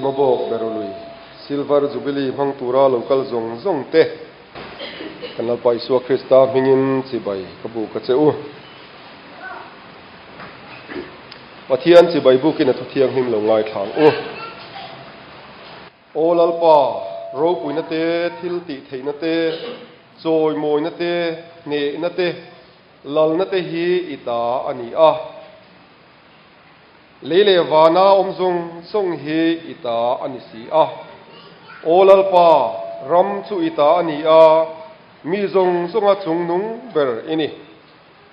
Zemabawk Berului Silver Jubilee hmang tura lo kal zawng zawng te kan Lalpa Isua Krista hmingin chibai ka buk a che u. Pathian chibai bukin a thu thianghlim lo ngaithlang u. Aw Lalpa, ropuina te, thil tih theihna te, chawimawina te, hnehna te, lalna te hi i ta a ni a. Lei leh vana awm zawng zawng hi i ta a ni si a. Aw Lalpa, ram chu i ta a ni a, mi zawng zawnga chungnung ber i ni.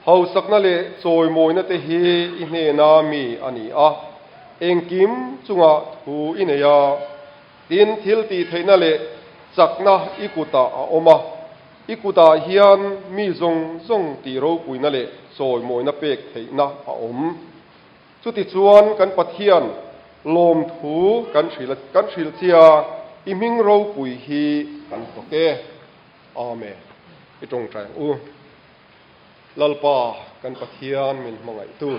Hausakna leh chawimawina te hi i hnena mi a ni a, engkim chungah thu i nei a, tin thil tih theihna leh chakna i kutah a awm a, i kutah hian mi zawng zawng tih ropuina leh chawimawina pek theihna a awm. Chutichuan kan Pathian lawmthu kan hrilh kan hrilh chia i hming ropui hi kan fak e. Amen. I tawngtai ang u. Lalpa kan Pathian min hmangaihtu.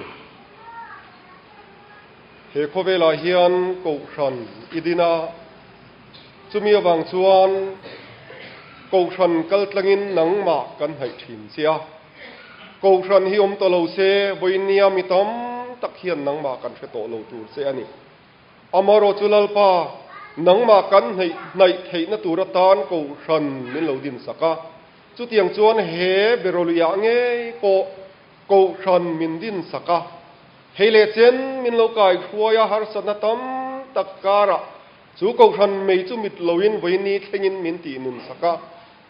He khawvelah hian Kohhran i din a, chumi avang chuan Kohhran kal tlangin nangmah kan hnaih thin che a. Kohhran hi awm ta lo se, vawinia mi tam tak hian nangmah kan hre tawh lo tur che a ni. Amaherawh chu Lalpa, nangmah kan hnaih theihna tur atan Kohhran min lo dinsak a. Chutiang chuan he Beroliah ngei pawh Kohhran min din sak a, hei leh chen min lo kai hruai a harsatna tam tak karah chu Kohhran mei chu mit loin vawiini thlengin min tih nun sak a,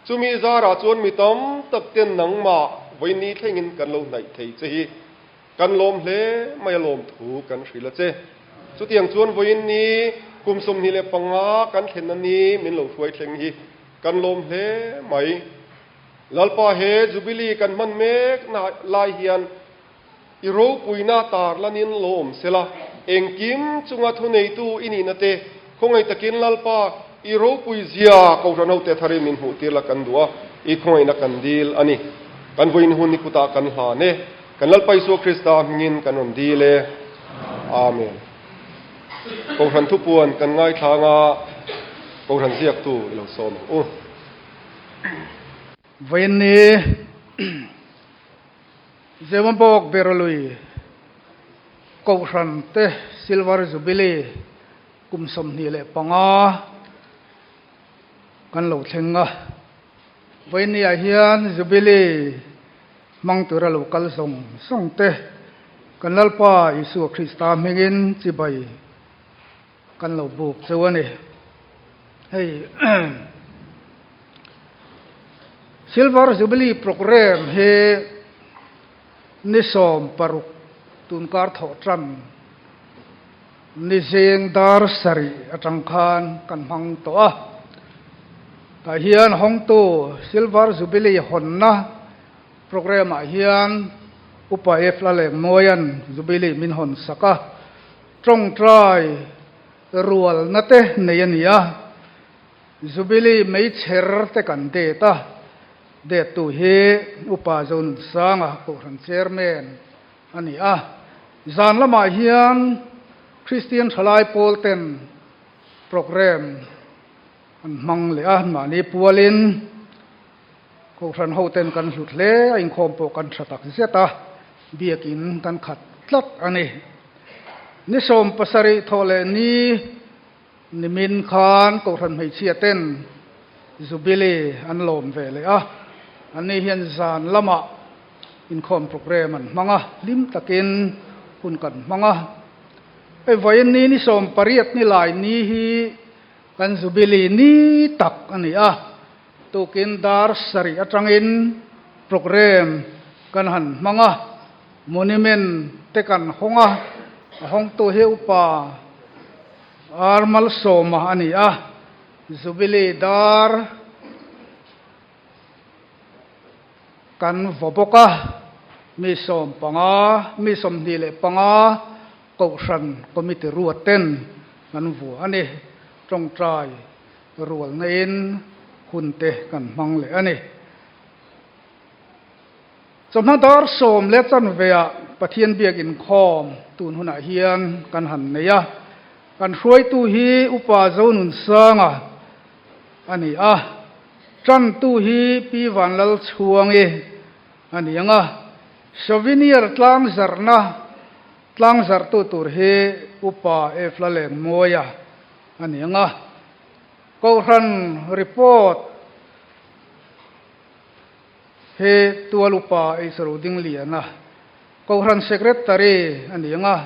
chumi zarah chuan mi tam tak ten nangmah vawiini thlengin kan lo hnaih thei che hi kan lawm hle mai a lawm thu kan hrilh a che. Chutiang chuan vawiini kum 25 kan thlenna ni min lo hruai thleng hi Kan lawm hle mai. Lalpa he Jubilee kan hman mek lai hian i ropuina tar lanin lawm sela, engkim chunga thuneitu i nihna te khawngaih takin Lalpa i ropui zia Kohhran hote tharin min hmuh tir la kan duh a, i khawngaihna kan dil a ni. Kan vawiin hun i kutah kan hlan e. Kan Lalpa Isua Krista hmingin kan rawn dil e. Amen. Kohhran thupuan kan ngaithlang a, Kohhran ziaktu i lo sawm ang u. Vawiin ni Zemabawk Beralui Kohhran te Silver Jubilee kum 25 kan lo thleng a. Vawiin ni ah hian Jubilee hmang tura lo kal zawng zawng te kan Lalpa Isua Krista hmingin chibai kan lo buk cheu a ni. Hei Silver Jubilee Programme hi ni 16 tunkar thawh tan Ni zeng dar sarih atang khan kan hmang tawh a. Tah hian hawngtu Silver Jubilee hawnna programme ah hian Upa F Lalengmawia'n Jubilee min hawn sak a, tawngtai rualna te nei a ni a. Jubilee meichher te kan det a, dettu hi Upa Zonunsanga Kohhran Chairman a ni a. Zan lamah hian Kristian Thalai Pawl ten programme an hmang leh a, mahni pualin Kohhran ho ten kan hlut hle a, inkhawm pawh kan tha tak zet a, biakin kan khat tlat a ni. Ni 17 thawh leh ni nimin khan Kohhran hmeichhia ten Jubilee an lawm ve leh a, anni hian zan lamah inkhawm programme an hmang a, hlim takin hun kan hmang a. Hei vawiin ni ni 18 ni lai ni hi kan Jubilee ni tak a ni a, tukin dar sarih atangin programme kan han hmang a, monument te kan hawng a, a hawngtu hi Upa Ar Malsawma a ni a, Jubilee dar kan vaw bawk a, mi 15, mi 25 Kohhran Committee ruat ten kan vua a ni. Tawngtai rual naiin hun te kan hmang leh a ni. Chawhma dar sawm leh chanveah Pathian biak inkhawm tun hunah hian kan han nei a. Kan hruaitu hi Upa Zonunsanga a ni a, tantu hi Pi Vanlalchhuangi a ni ang a. Souvenir tlangzarhna tlangzarhtu tur hi Upa Efla Lengmawia a ni ang a. Kohhran report hi Tual Upa Eicharo Dingliana, Kohhran Secretary a ni ang a.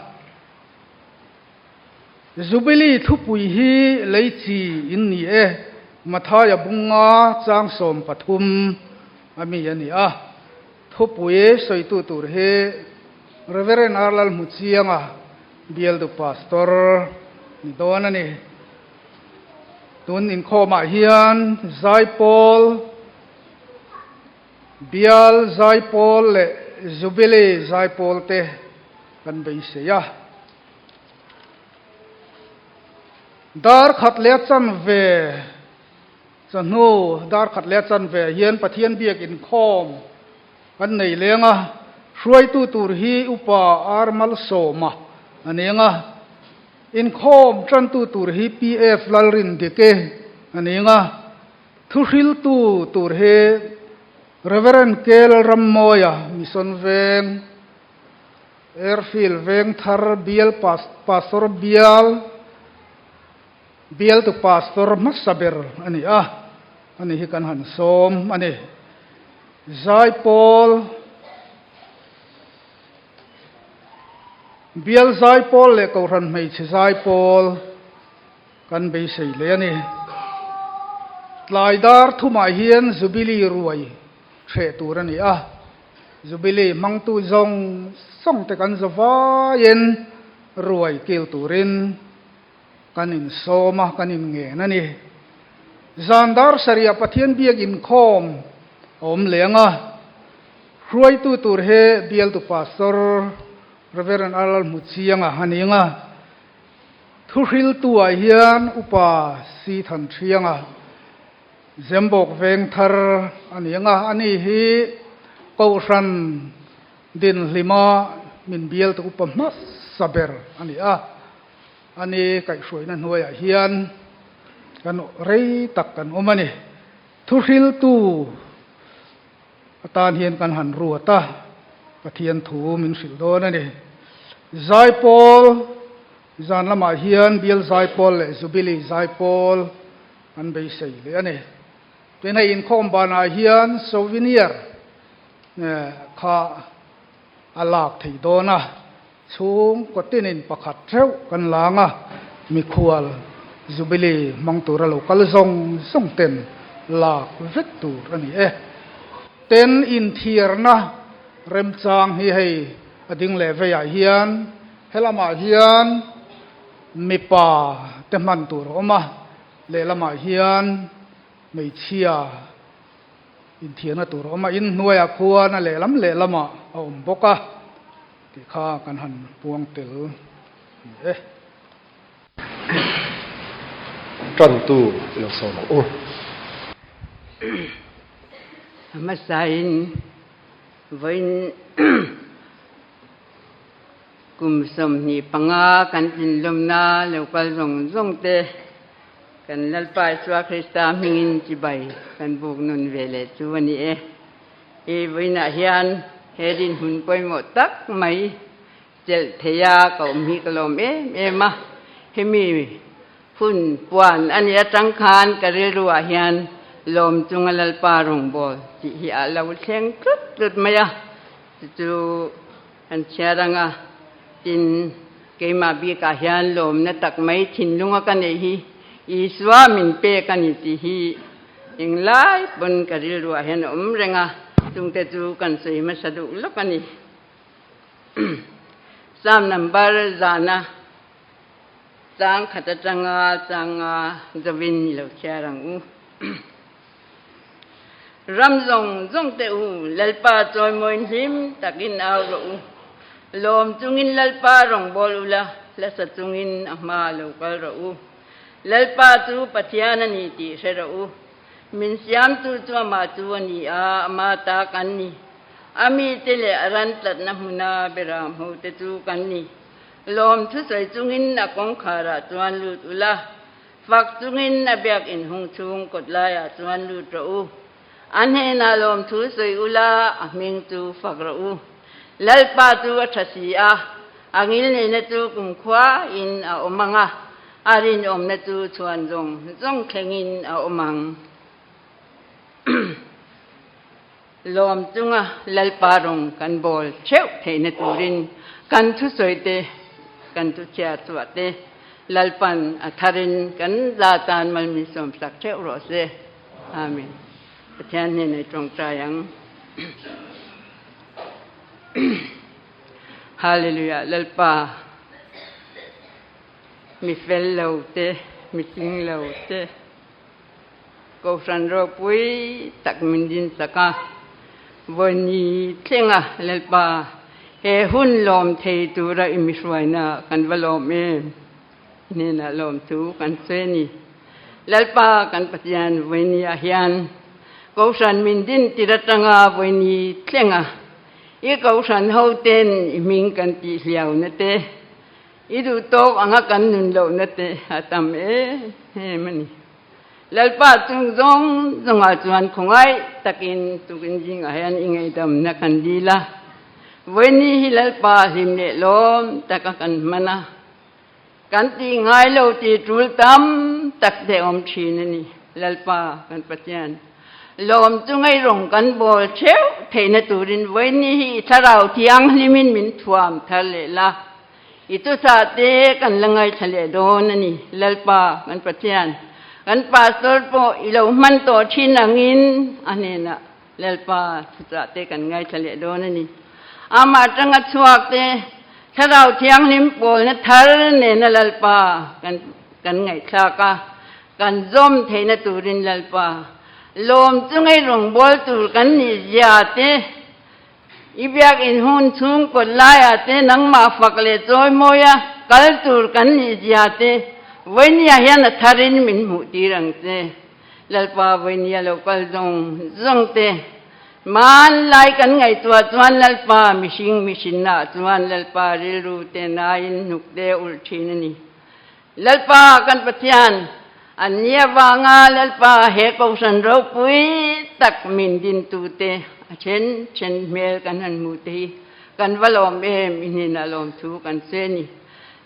Jubilee thupui hi lei chi in ni e, Mathaia bunga chang 13 a mi a ni a. Thupui sawitu tur hi Reverend R. Lalhmuchianga, Bialdu Pastor ni dawn a ni. Tun inkhawmah hian Zaipawl, Bial Zaipawl leh Jubilee Zaipawl te kan beisei a. Dar khat leh a chanve chawhnu dar khat leh a chanve hian Pathian biak inkhawm kan nei leng a, hruaitu tur hi Upa R Malsawma a ni ang a. Inkhawm tantu tur hi PF Lalrindike a ni ang a, thuhriltu tur hi Reverend K Lalrammawia, Mission Veng, Airfield Vengthar Bial Pastor Bial, Bialtu Pastor hmasa ber a ni a, ani hi kan han sawm a ni. Zaipawl. Bial zaipawl leh Kohhran hmeichhe zaipawl kan beisei leh a ni. Tlai dar thumah hian Jubilee ruai hreh tur a ni a, Jubilee hmangtu zawng zawng te kan za vaiin ruai kil turin kan insawm a, kan inngen a ni. Zan dar sarihah Pathian biak inkhawm a awm leh ang a, Hruaitu tur hi bialtu Pastor Rev. Arlalhmuchianga a ni ang a, thuhriltu ah hian Upa Si Thanṭhianga, Zembawk Vengthar a ni ang a, ani hi Kohhran dinhlima min bialtu upa hmasa ber a ni a, ani kaihhruaina hnuaiah hian kan rei tak kan awm a ni. Thuhriltu. Atan hian kan han ruat a, Pathian thu min hrilh dawn a ni. Zaipawl zan lamah hian Bial Zaipawl leh Jubilee Zaipawl an beisei leh a ni. Tin hei inkhawm banah hian souvenir kha a lak thei dawn a, chhungkaw tinin pakhat theuh kan lang a, mikhual Jubilee hmang tura lo kal zawng zawng ten lak vek tur a ni e. Ten inthiarna remchang hi hei a ding leh veiah hian helamah hian mipa te hman tur a awm a, lehlamah hian hmeichhia Inthianna tur a awm a, inhnuaiah khuan a lehlam lehlamah a awm bawk a tih kha kan han puang tel a ni e. Tantu i lo sawm ang u. A hmasain vawiin kum 25 kan tlinlawmna lo kal zawng zawng te Kan Lalpa Isua Krista hmingin chibai kan buk nun ve leh chu a ni e. I vawiinah hian he dinhmun pawimawh tak mai chelh theia ka awm hi ka lawm em em a. Hemi hun puan a nih atang khan ka rilruah hian lawm chunga Lalpa rawngbâwl tih hi a lo thleng tlut tlut mai a. Chu chu kan chhiar ang a, tin, keimah bikah hian lawmna tak mai thinlunga ka neih hi Isua min pek a ni tih hi englai pawn ka rilruah hian a awm reng a, chungte chu kan sawi hmasa duh lawk a ni. Psalm number zana chang khat atanga changa zovin i lo chhiar ang u. Ram zawng zawng te u, Lalpa chawimawiin hlim takin au rawh u. Lawm chungin Lalpa rawngbâwl ula, hlasa chungin a hma lo kal rawh u. Lalpa chu Pathian a ni tih hre rawh u. Min siamtu chu amah chu a ni a, ama ta kan ni. A mite leh a ran tlatna hmuna beram hote chu kan ni. Lawm thusawi chungin a kawngkharah chuan lut ula, fak chungin a biak inhung chhung kawt laiah chuan lut rawh u. A hnenah lawmthu sawi ula, a hming chu fak rawh u. Lalpa chu a tha si a, a ngilneihna chu kumkhua in a awm ang a, a rinawmna chu chhuan zawng zawng thlengin a awm ang. Lawm chunga Lalpa rawng kan bawl theuh theihna turin kan thusawi te, kan thuchhiar chhuah te Lalpan a tharin kan za tan mal min sawmsak theuh rawh se. Amen. Pathian hnenah i tawngtai ang. Hallelujah Lalpa mi fel lo te, mi tling lo te, Kohhran ropui tak min dinsak a, vawiin thlenga Lalpa he hun lawm thei tura i mi hruaina kan va lawm em? I hnenah lawmthu kan sawi a ni. Lalpa kan Pathian vawiin hian Kohhran min din tir atanga vawiin thlenga i Kohhran hoten i hming kan tih hliauna te, I duh tawk anga kan nun lohna te a tam em em a ni. Lalpa chung zawng zawngah chuan khawngaih takin tukin zingah hian i ngaihdamna kan dil a. Vawiini hi Lalpa hlim leh lawm taka kan hman a, kan tih ngai lo tih tul tam tak te awm thin a ni. Lalpa kan Pathian lawm chu ngaihrawng kan bawl theuh theihna turin vawiini hi i thlarau thianghlimin min thuam thar leh la. I thusa te kan la ngaithla leh dawn a ni, Lalpa kan Pathian. Kan pastor pawh i lo hman tawh thin angin a hnenah Lalpa thusa te kan ngaithla leh dawn a ni. Amah atanga chhuak te Thlarau Thianghlim pawlna thar nena Lalpa kan kan ngaihthlak a, kan zawm theihna turin Lalpa lawm chu ngaihrawngbâwl tur kan nih zia te, I biakinn hun chhung kawt laiah te nangmah fak leh chawi mawia kal tur kan nih zia te vawinia hian a tharin min hmuh tir ang che. Lalpa vawinia lo kal zawng zawng te hmanlai kan ngaihtuah chuan Lalpa mihring mihrinnaah chuan Lalpa rilru te naiin hnuk te ulh thin a ni. Lalpa kan Pathian, an ni avanga Lalpa he Kohhran ropui tak min dintute a then then hmel kan han hmuh te hi kan va lawm em i hnenah lawmthu kan che ni.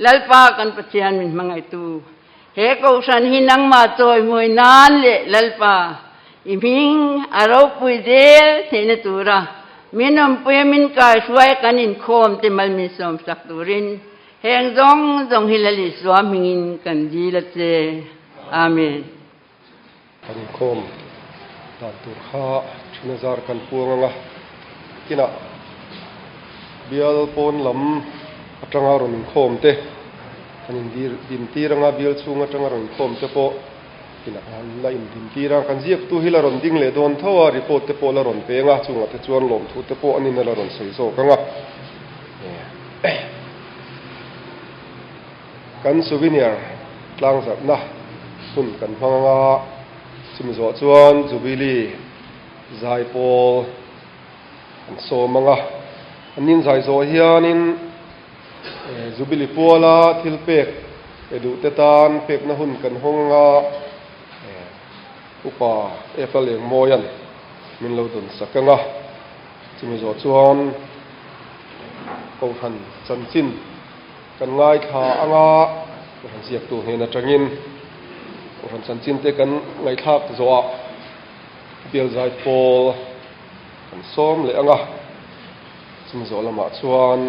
Lalpa kan Pathian min hmangaihtu, he Kohhran hi nangmah chawimawi nan leh Lalpa i hming a ropui zel theihna tura min awmpuia min kaihruai kan inkhawm te mal min sawmsak turin Heng zawng zawng hi Lal Isua hmingin kan dil a che. Amen. Kan inkhawm dan tur kha thina zar kan puang ang a, kinah bial pawn lam atanga rawn inkhawm te kan indim tir ang a, bial chhung atanga rawn inkhawm te pawh kinah an la indim tir a, kan ziaktu hi la rawn ding leh dawn tho a, report te pawh la rawn peng a, chungah te chuan lawmthu te pawh an ina la rawn sawi zawk ang a. Kan souvenir tlangzarhna hun kan hmang anga chumi zawh chuan Jubilee zai pawl an sawm anga an inzai zawh hianin Jubilee puala thil pek pe duhte tan pekna hun kan hawng anga Upa Ethel Engmawia'n min lo dawn sak anga. Chumi zawh chuan Kohhran chanchin kan ngaithla anga Kohhran ziaktu hnen atangin Kohhran chanchin te kan ngaihthlak zawhah bialzai pawl kan sawm leh anga chumi zawh lamah chuan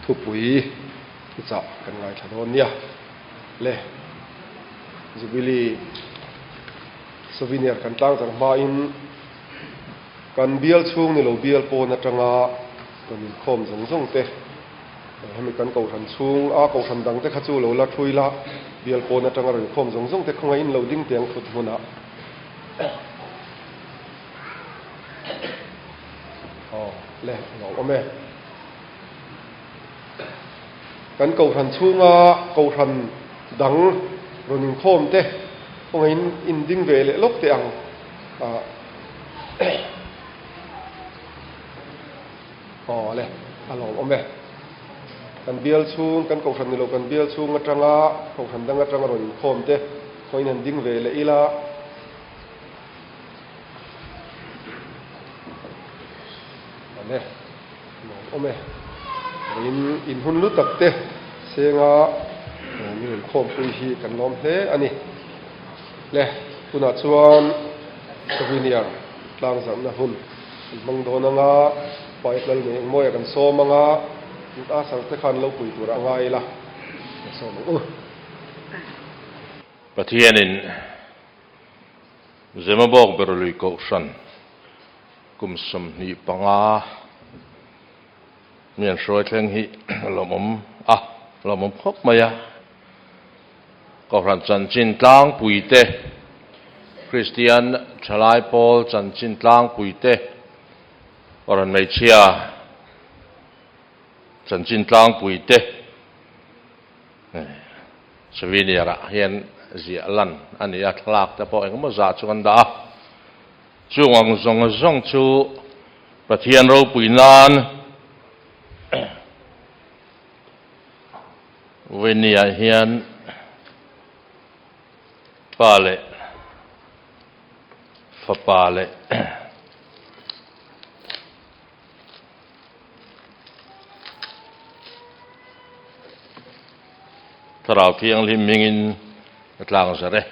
thupui thuchah kan ngaithla dawn nia le Jubilee Souvenir kan tlangzar hmain kan bial chhung ni lo bial pawn atanga rawn inkhawm zawng zawng te, hemi kan kohhran chhung a kohhran dang te kha chu lo la thui la, bial pawn atanga rawn inkhawm zawng zawng te khawngaihin lo ding teh ang thut hmunah. Aw le, a lo awm e. Kan kohhran chhunga kohhran dang rawn inkhawm te kawngaihin in ding ve leh lawk teh ang. Aw le, a lawmawm e. Kan bial chhung, kan kohhran ni lo kan bial chhung atanga kohhran dang atanga rawn inkhawm te khawiin han ding ve leh ila. Awm e, nuam awm e. Vawiin inhun lu tak te senga min rawn khawmpui hi kan lawm hle a ni. Le, tunah chuan Souvenir tlangzarhna hun kan hmang dawn anga Pipe lal nei engmawia kan sawm anga a sarte khan lo pui tur a ngai ila kan sawm ang u. Pathianin Zemabawk Berului Kohhran kum 25 mi an hruai thleng hi lawmawm a, lawmawm khawp mai a. Kohhran chanchin tlangpui te, Kristian thalai pawl chanchin tlangpui te, Kohhran hmeichhia chanchin tlangpui te, Souvenir ah hian ziah lan a ni a, thlalak te pawh engemaw zah chu kan dah a. Chung ang zawng zawng chu Pathian ropui nan Winnie-ah hian pa leh fapa leh Thlarau Thianghlim hmingin ka tlang zar e.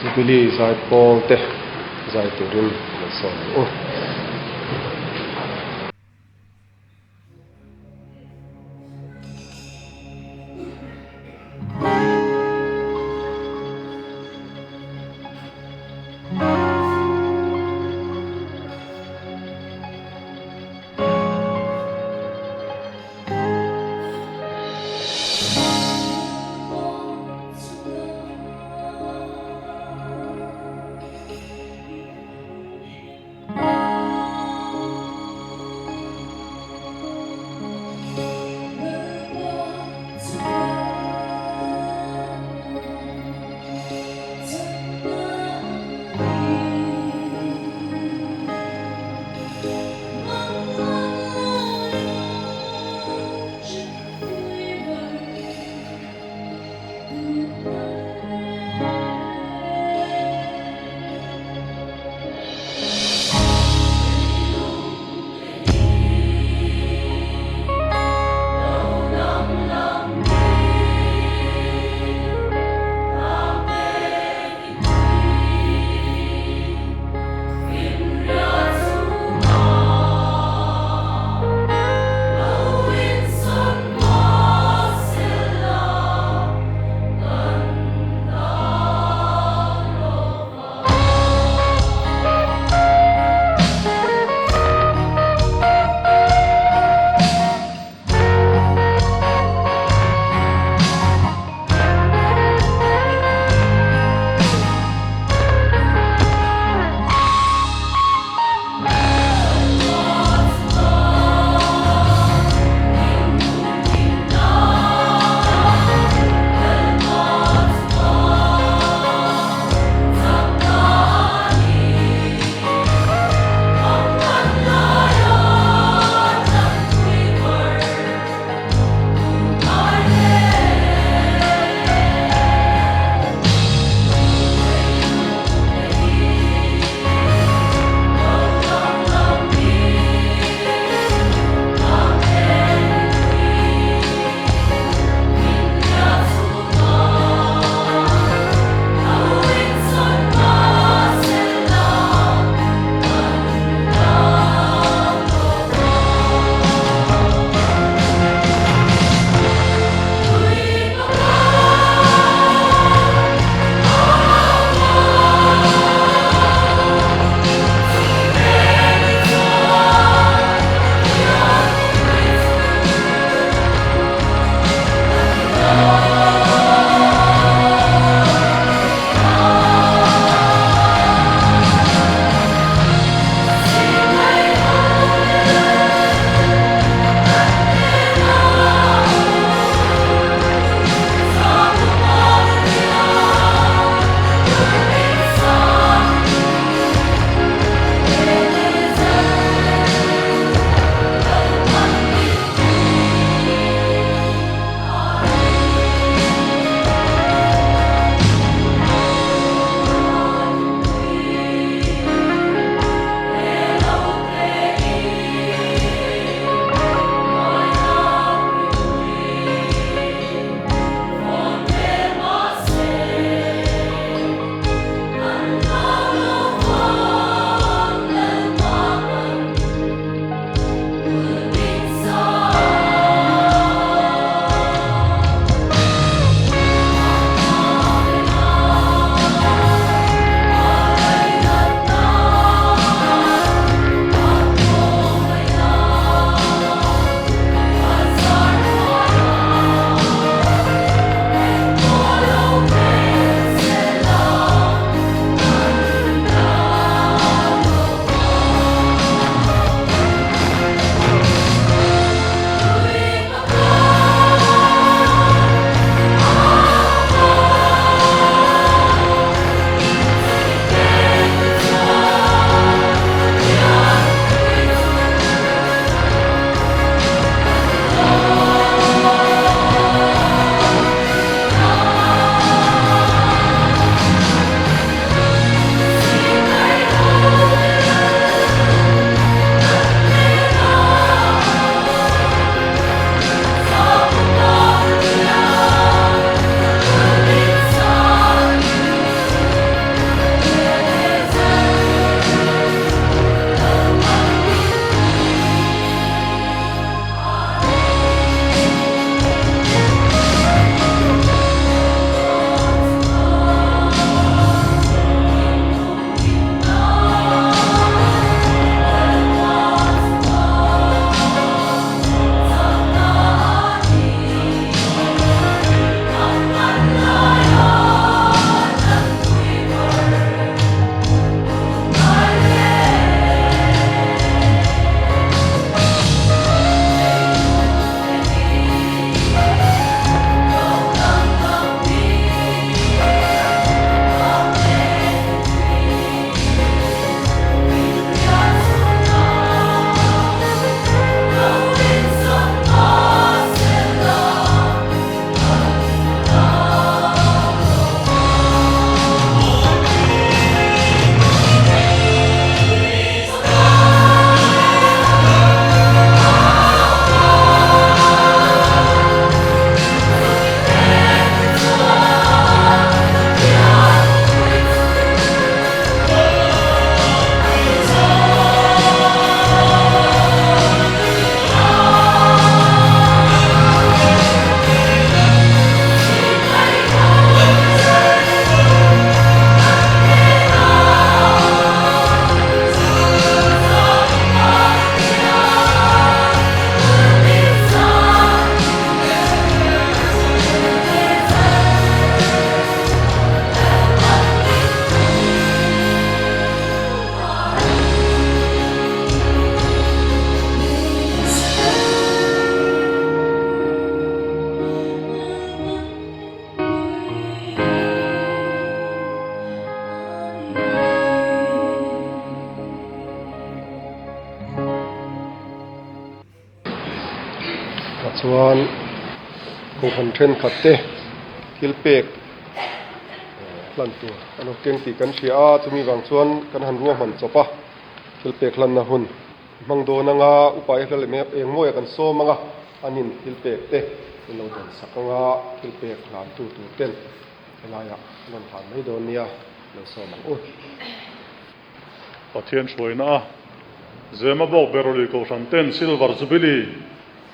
Jubilee zai pawl te zai turin kan sawm ang u. chuan kohhran thenkhat te thil pek hlan tur an lo keng tih kan hria a, chumi vang chuan kan han ruahman chawp a, thil pek hlanna hun hmang dawn anga upa i hla leh eng mawia kan sawm anga an in thil pek te min lo dawn sak anga thil pek hlan tu tur ten helaiah an rawn hlan mai dawn nia lo sawm ang u. Pathian hruaina a Zema bawk Beroli Kohhran ten Silver Jubilee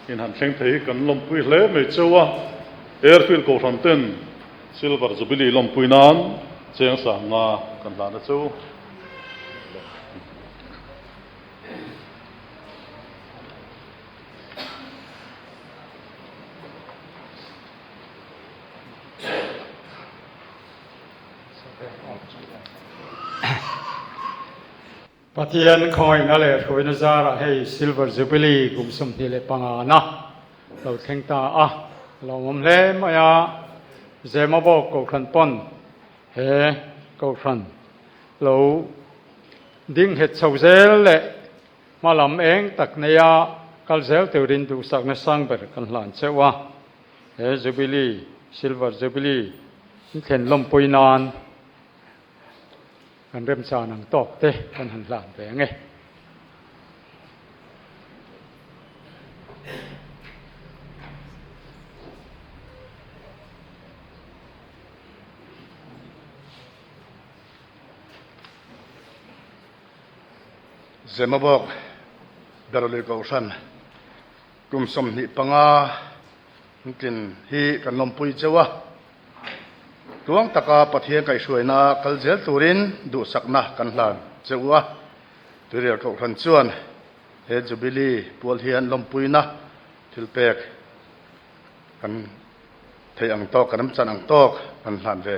in han thleng thei hi kan lawmpui hle mai cheu a, Airfield Kohhran ten Silver Jubilee lawmpui nan cheng sang nga kan hlan a cheu. Pathian khawngaihna leh hruaina zarah hei Silver Jubilee kum 25 na lo thleng ta a, lawmawm hle mai a, Zemabawk Kohhran pawn he Kohhran lo ding nghet chho zel leh hma lam eng tak neia kal zel turin duhsakna sang ber kan hlan cheuh a. He Jubilee, Silver Jubilee, in thlen lawmpui nan kan remchan ang tawk te kan han hlan ve ang e. Zemabawk Berlui Kohhran Kum 25 tlin hi kan lawmpui cheu a, tluang taka Pathian kaihhruaina kal zel turin duhsakna kan hlan cheu a. Tuirial Kohhran chuan he Jubilee pual hian lawmpuina thilpek kan theih ang tawk, kan ramchan ang tawk kan hlan ve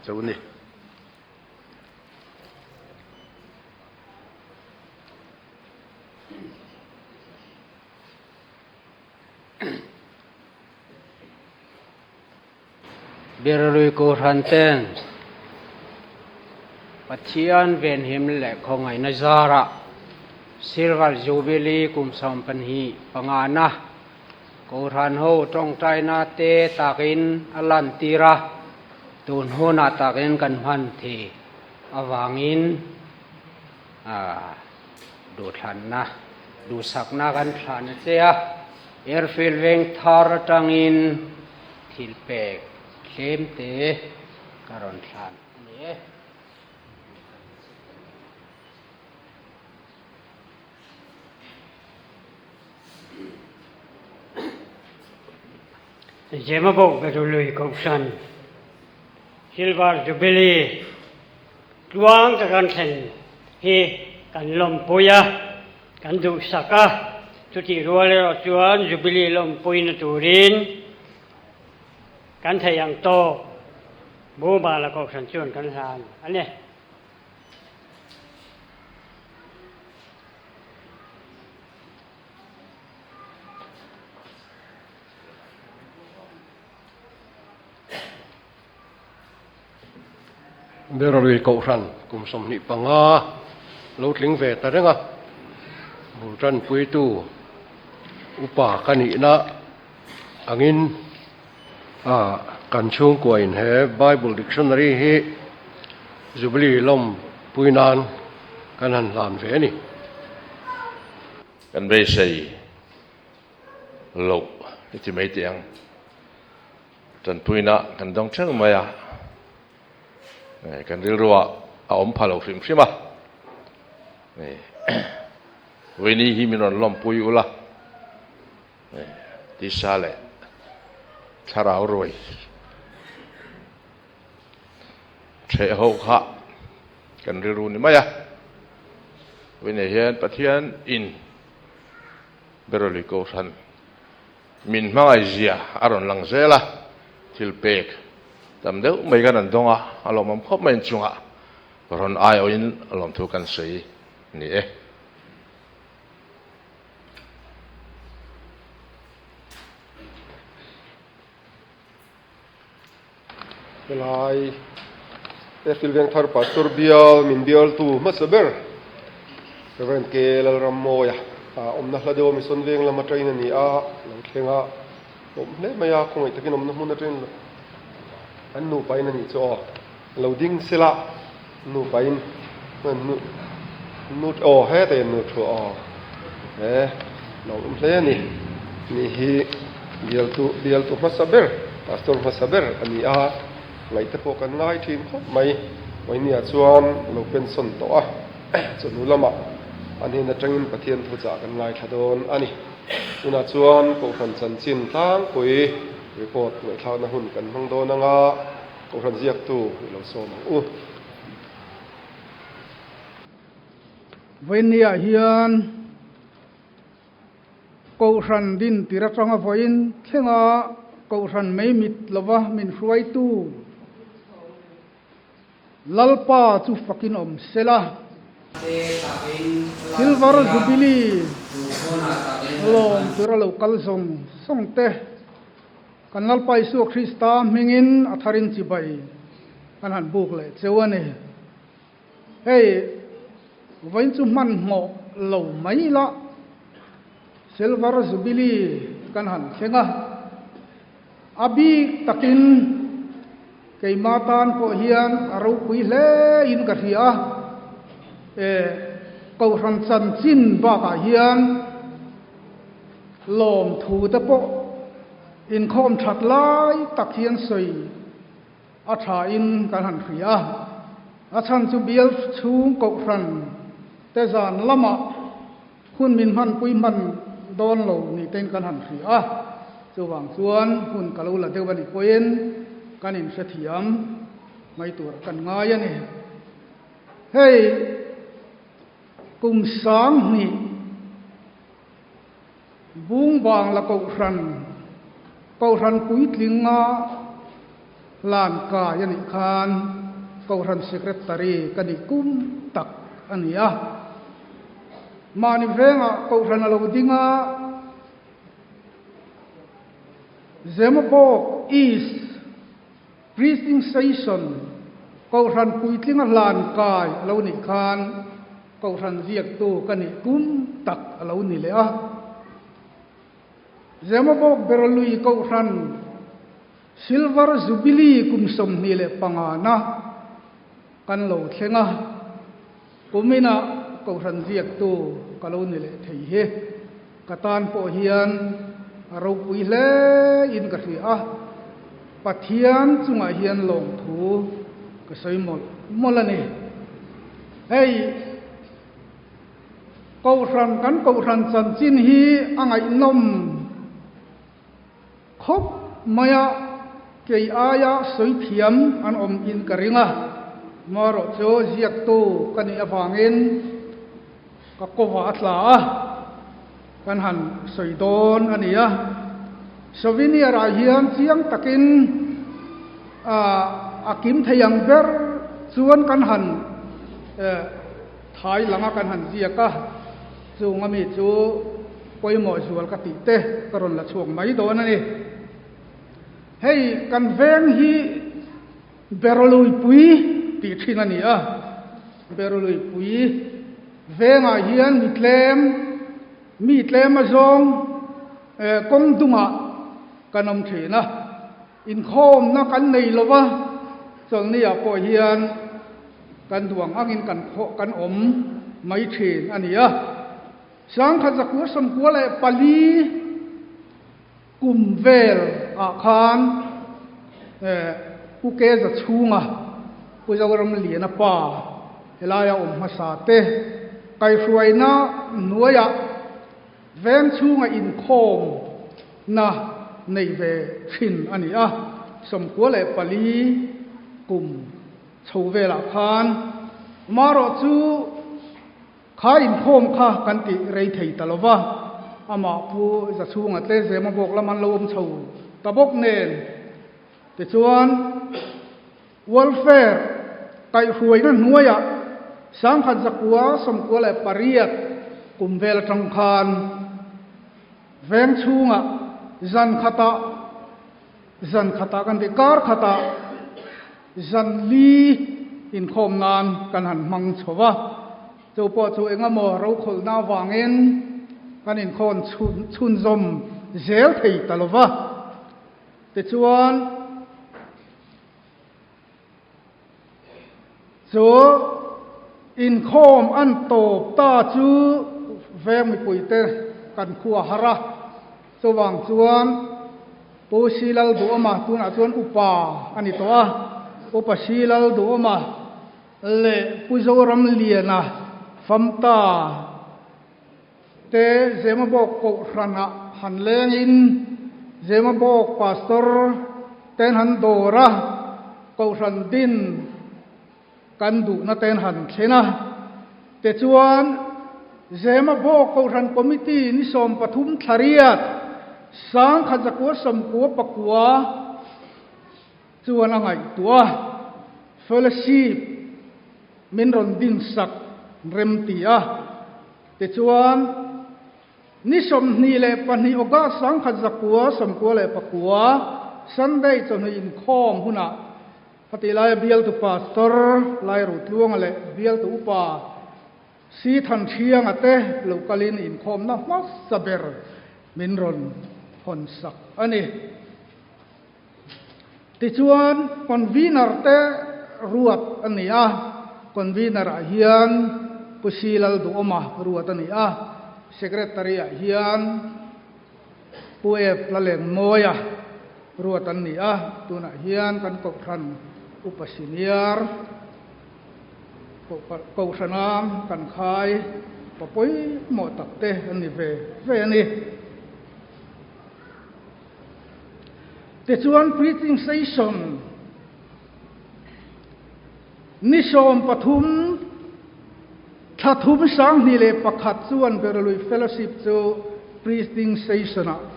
cheu a ni. Berlui Kohhran ten Pathian venhim leh khawngaihna zarah Silver Jubilee kum 25 na Kohhran ho tawngtaina te takin a lantir a, tun hunah takin kan hman thei avangin Duhthlanna, duhsakna kan thlan a che a, Airfield veng thar atangin thil pek tlem te ka rawn thlan a ni e. Zemabawk Berului Kohhran Silver Jubilee Tluang ka kan thlen hi kan lawmpui a, kan duhsak a, chutih rual erawh chuan Jubilee lawmpuina turin kan thei ang tawk Bumala Kohhran chuan kan hlan a ni. Berarui Kohhran kum 25 lo tling ve ta reng a, bul tanpuitu upa ka nihna angin kan chhungkuain he Bible Dictionary hi Jubilee lawmpui nan kan han hlan ve a ni. Kan beisei loh i ti mai teh ang. Tanpuina kan dawng theuh mai a, kan rilruah a awm pha lo hrim hrim a. Vawiini hi min rawn lawmpui ula, tisa leh thlarau ruai ṭheh ho kha kan rilru ni mai a. Vawiinah hian Pathian in Beroli Kohhran Min hmangaih zia a rawn lang zel a, thil pek tam deuh mai kan rawn dawng a, a lawmawm khawp mai inchungah rawn aiawhin lawmthu kan sawi ni e. Helai Airfield Vengthar Pastor bial min bialtu hmasa ber Rev. K. Lalrammawia awmna hla deuh a Mission Veng lama train a ni a, lo thleng a. Awm hle mai a, khawngaih takin awmna hmun atangin an nupa in a nih chu aw, lo ding sela nupa in nu nu aw hetah hian nu thu aw he lo awm hle a ni, ni hi bialtu bialtu hmasa ber pastor hmasa ber a ni a, ngaihte pawh kan ngai thin khawp mai, Wainia chuan lo pension tawh a, chawhnu lamah an hnen atangin Pathian thuchah kan ngaithla dawn a ni. Tunah chuan Kohhran chanchin tlangpui report ngaihthlakna hun kan hmang dawn anga Kohhran ziaktu i lo sawm ang u. Vawiinniah hian Kohhran din tir atanga vawiin thlenga Kohhran mei mit lova min hruaitu Lalpa chu fakin awm sela. Silver Jubilee lawm tura lo kal zawng zawng te, kan Lalpa Isua Krista hmingin a tharin chibai kan han buk leh cheu a ni. Hei vawiin chu hmanhmawh lo mai ila Silver Jubilee kan han thleng a. A bik takin keimah tan pawh hian a ropui hle in ka hria a, e Kohhran chanchin bakah hian lawmthu te pawh inkhawm that lai tak hian sawi a tha in kan han hria a, a chhan chu bial chhung Kohhran te zan lamah Hun min hmanpui hman dawn lo ni tein kan han hria a, chuvang chuan hun ka lo la deuh a nih pawhin kan inhrethiam mai tur kan ngai a ni. Hei kum 2000 Bungbang la kohhran, kohhran puitlinga hlan kai a nih khan kohhran secretary ka nih kum tak a ni a. Mahni vengah kohhran a lo ding a, Zemabawk East Preaching Session kohhran puitlinga hlan kai a lo nih khan kohhran ziaktu ka nih kum tak a lo ni leh a. Zemabawk Beralui kohhran Silver Jubilee kum 25 na kan lo thleng a. Kuminah Kohhran ziaktu ka lo ni leh thei hi ka tan pawh hian a ropui hle in ka hria a, Pathian chungah hian lawmthu ka sawi mawlh mawlh a ni. Hei Kohhran kan Kohhran chanchin hi a ngaihnawm Khawp maia kei aia sawi thiam an awm in ka ring a, marawh chu ziaktu ka nih avangin ka kawva a tla a, kan han sawi dawn a ni a. Souvenir ah hian chiang takin a kim thei ang ber chuan kan han thai lang a, kan han ziak a, chung ami chu Pawimawh zual ka tih te ka rawn la chhuak mai dawn a ni. Hei kan veng hi Beroluipui tih thin a ni a, Beroluipui vengah hian mi tlem, mi tlem a zawng kawng dungah kan awm thin a, inkhawmna kan nei lo va, chawlhniah pawh hian kan duang angin kan awm mai thin a ni a. 1994 kum vel ah khan Pu Keza chhunga Pu Zoram Liana pa helaia awm hmasa te kaihhruaina hnuaiah veng chhunga inkhawm na nei ve thin a ni a, 94 kum chho velah khan amaherawh chu Kha inkhawm kha kan tih rei thei ta lo va, amah Pu Zachhunga tle zema bawk lam an lo awm chho ta bawk nen. Tichuan, Welfare kaihhruaina hnuaiah 1998 kum vel atang khan veng chhungah zan khatah zan khatah kan tih kar khatah Zan li inkhawm nan kan han hmang chho va, chu pawh chu eng emaw rokhawlhna avangin kan inkhawm chhunzawm zel thei ta lo va. Tichuan, chu inkhawm an tawp ta chu veng mipuite kan khua har a, chuvang chuan Pu Silal Duhawma tunah chuan upa a ni tawh a, Upa Silal Duhawma leh Pu Zoramliana Famta te Zemabawk Kohhranah han lengin Zemabawk Pastor ten han dawr a, Kohhran din kan duhna ten han thlen a. Tichuan, Zemabawk Kohhran Committee ni 13 thla riat, 1999 chuan a ngaihtuah a, Fellowship min rawn dinsak rem ti a. Tichuan, ni 22 August 1994, Sunday chawhnu inkhawm hunah khatih laia bialtu Pastor Lairutluanga leh bialtu upa Si Thanṭhianga te lo kalin inkhawmna hmasa ber min rawn hawnsak a ni. Tichuan, Convener te ruat a ni a, Convener ah hian Pu Si Lalduhawma ruat a ni a, Secretary ah hian Pu Ep Lalengmawia ruat an ni a, tunah hian kan Kohhran Upa Senior Kohhrana kan khai pa pawimawh tak te an ni ve ve a ni. Tichuan preaching session ni 13 thla thum 2001 chuan Beralui Fellowship chu preaching session-ah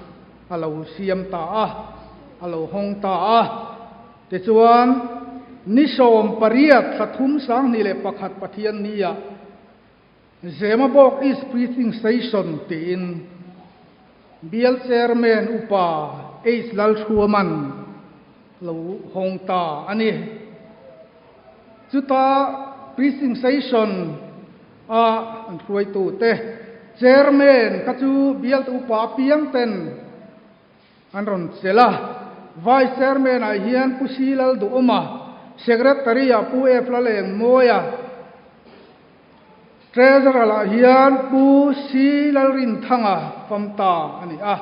a lo siam ta a, a lo hawng ta a. Tichuan ni 18 thla thum 2001 Pathian nia Zemabawk East Preaching Station tiin Bial Chairman Upa H Lalhruaman lo hawng ta a ni. Chuta Preaching Station a an hruaitute Chairman kha chu Bial Upa apiang ten an rawn chelh a. Vice Chairman ah hian Pu Si Lalduhawma, Secretary ah Pu F Lalengmawia, Treasurer ah hian Pu Si Lalrinthanga Famta a ni a,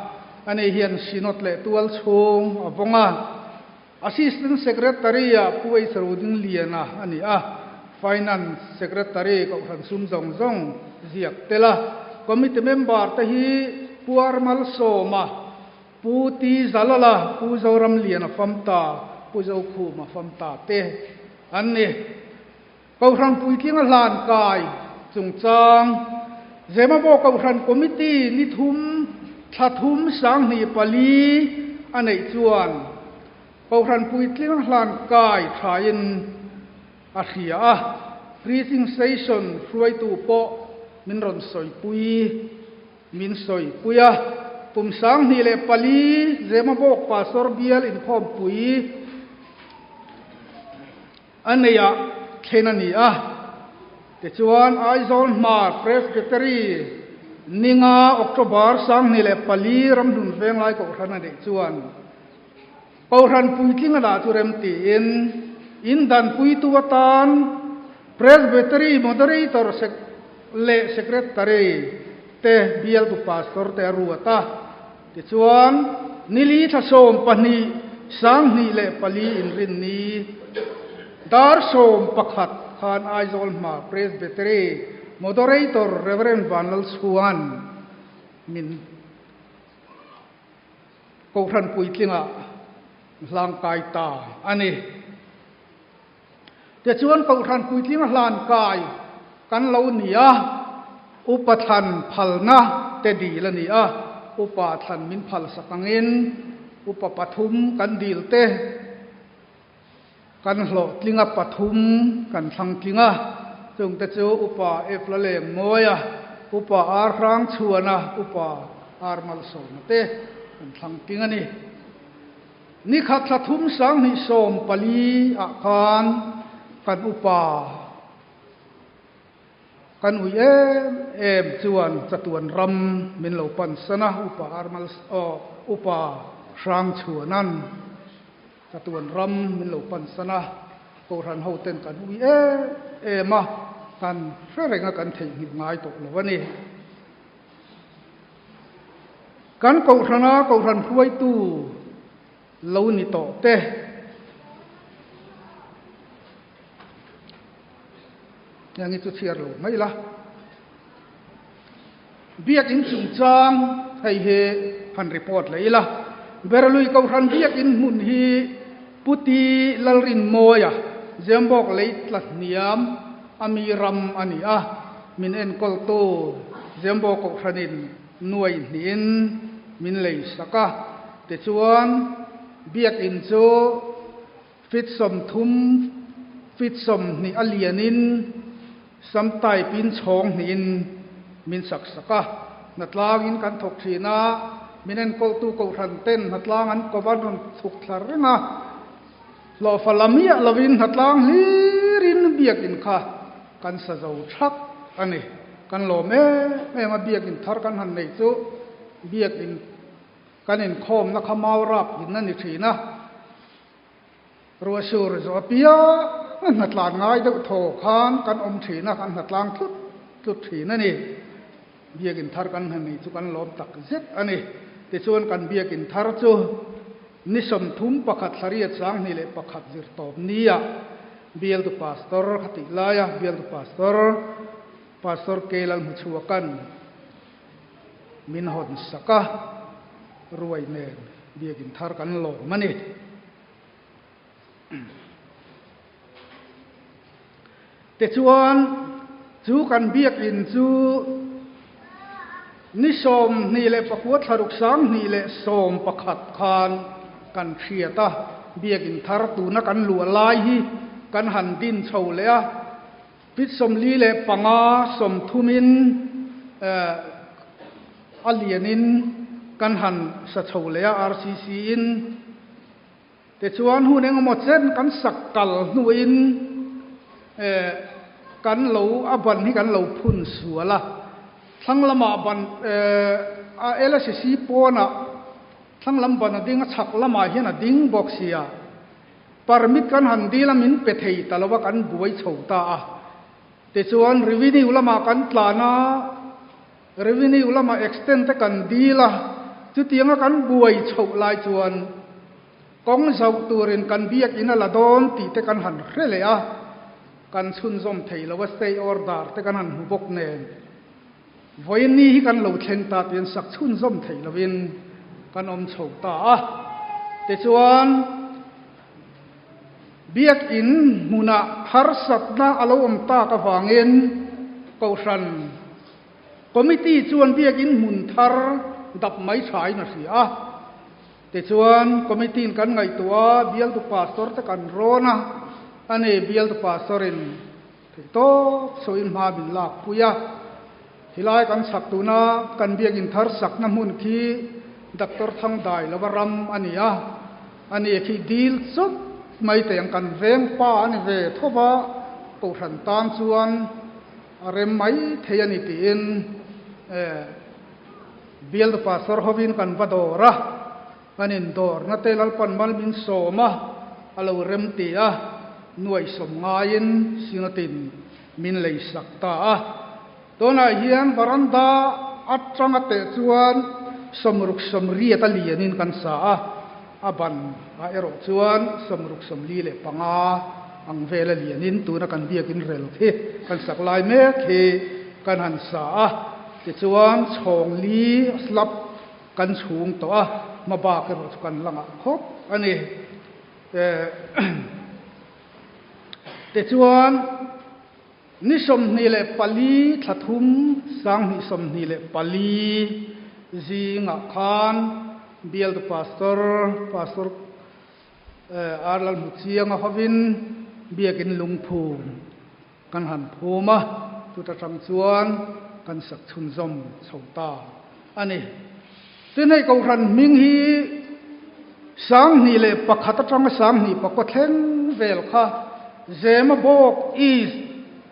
ani hian Synod leh tual chhung a vawng a. Assistant Secretary ah Pu H Rodingliana a ni a, Finance Secretary Kohhran sum zawng zawng ziak tel a. Committee member te hi Pu Armalsawma, Pu T Zalala, Pu Zoramliana Famta, Pu Zokhuma Famta te an ni. Kohhran puitlinga hlan kai chungchang Zemabawk Kohhran Committee ni thum thla thum 2004 a neih chuan Kohhran puitlinga hlan kai thain a hria a, Preaching Session hruaitu pawh min rawn sawipui min sawipui a. Kum 2004 Zemabawk Pastor Bial inkhawmpui A neiah thlen a ni a. Tichuan, Aizawl Hmar Presbytery ninga October 2004 ramhlun venglai kohhran a neih chuan Kohhran puitling a dah chu rem tiin in danpuitu atan Presbytery Moderator leh Secretary te bialtu Pastor te a ruat a. Tichuan, nili thla 12 2004 inrinni dar 11 khan Aizawl Hmar Presbytery Moderator Rev. Vanlalchhuan min Kohhran puitlingah hlangkai ta a ni. Tichuan Kohhran puitling a hlan kai kan lo ni a, upa thlan phalna te dil a ni a, upa thlan min phal sak angin upa pathum kan dil te kan hlawhtling a, pathum kan thlang tling a, chungte chu upa Ep Lalengmawia, upa Ar Hrangchhuana, upa Ar Malsawma te kan thlang tling a ni. Ni khat thla thum 2014 ah khan kan upa kan ui em em chuan chatuan ram min lo pan san a, upa Armal aw upa. Hrangchhuanan chatuan ram min lo pansan a, Kohhran hoten kan ui em em a, kan hre reng a kan theihnghilh ngai tawh lo a ni. Kan Kohhrana Kohhran hruaitu lo ni tawh te. Heng hi chu chhiar lo mai la. Biakinn chungchang hei hi han report leh ila. Berlui Kohhran Biakinn hmun hi Puti Lalrinmawia Zembawk lei tla hniam a mi ram a ni a, min enkawltu Zembawk Kohhranin nuai hnihin min lei sak a. Tichuan, Biakinn chu Feet 30, feet 20 a lianin sam type in chhawng hnihin min sak sak a. Hnatlangin kan thawk thin a, min enkawltu kohhran ten hnatlang an kova an rawn chhuk thla reng a. Hlawhfa la miah lovin hnatlang hlirin biakinn kha kan sa zo thak a ni. Kan lawm em em a, biakinn thar kan han nei chu biakinn Kan inkhawmna kha mau rap in a ni thin a, ruahsur zawh apiang a hnatlan ngai deuh thaw khan kan awm thin a, kan hnatlang tlut tlut thin a ni. Biakinn thar kan hna ni chu kan lawm tak zet a ni. Tichuan kan biakinn thar chu ni 31 thlariat 2001 zirtawp nia bialtu pastor kha tih laia bialtu pastor, Pastor Keilalhmuchhuakan, Min hawn sak a, ruai nen biakinn thar kan lawm a ni. Tichuan, chu kan biakinn chu ni 29 thlaruk 2011 khan kan hriat a, biakinn thar tuna kan luah lai hi kan han din chho leh a, Pit 45 30in a lianin kan han sa chho leh a RCC in. Tichuan hun engemaw chen kan sak kal hnuin kan lo a ban hi kan lo phun sual a. Thlang lamah ban a LSC pawnah thlang lam ban a ding a chhak lamah hian a ding bawk sia. Permit kan han dil a min pe thei ta lo a kan buai chho ta a. Tichuan revenue lamah kan tlan a, revenue lamah extend te kan dil a, chutianga kan buai chhoh lai chuan kawng zauh turin kan biakinn a la dawn tih te kan han hre leh a, kan chhunzawm thei lo a stay order te kan han hmu bawk nen. Vawiin ni hi kan lo thleng ta tiin sak chhunzawm theih lovin kan awm chho ta a. Tichuan, Biakinn hmunah harsatna a lo awm tak avangin Kohhran Committee chuan Biakinn hmun thar dap mai thain a hria a. Tichuan, Committee-in kan ngaihtuah a, bialtu Pastor te kan rawn a, ani bialtu Pastor-in Theih tawp sawiin hma min lak pui a, helai kan chhak tuna kan biakinn thar sakna hmun khi Doctor Thangdai lova ram a ni a, ani khi dil chawp mai teh ang kan veng pa a ni ve tho va, Kohhran tan chuan a rem mai thei a ni tiin Bialtu Pastor hovin kan va dawr a, Kan indawrna te Lalpan mal min sawm a, a lo rem ti a, nuai sawm ngaiin Synod-in min lei sak ta a. Tunah hian varanda atanga teh chuan 60 80 a lianin kan sa a, a ban ah erawh chuan 60 45 ang vela lianin tuna kan biakin rel khi kan sak lai mek hi kan han sa a. Tichuan chhawng li slab Kan chhung tawh a, hma bak erawh chu kan la ngah khawp a ni. Tichuan, ni 24 thla thum 2024 zingah khan Bialtu Pastor, Pastor R. Lalhmuchianga hovin Biakin Lungphum Kan han phum a, chuta tang chuan kan sak chhunzawm chho ta a ni. Tin hei Kohhran hming hi 2001 atanga 2009 thleng vel kha Zemabawk East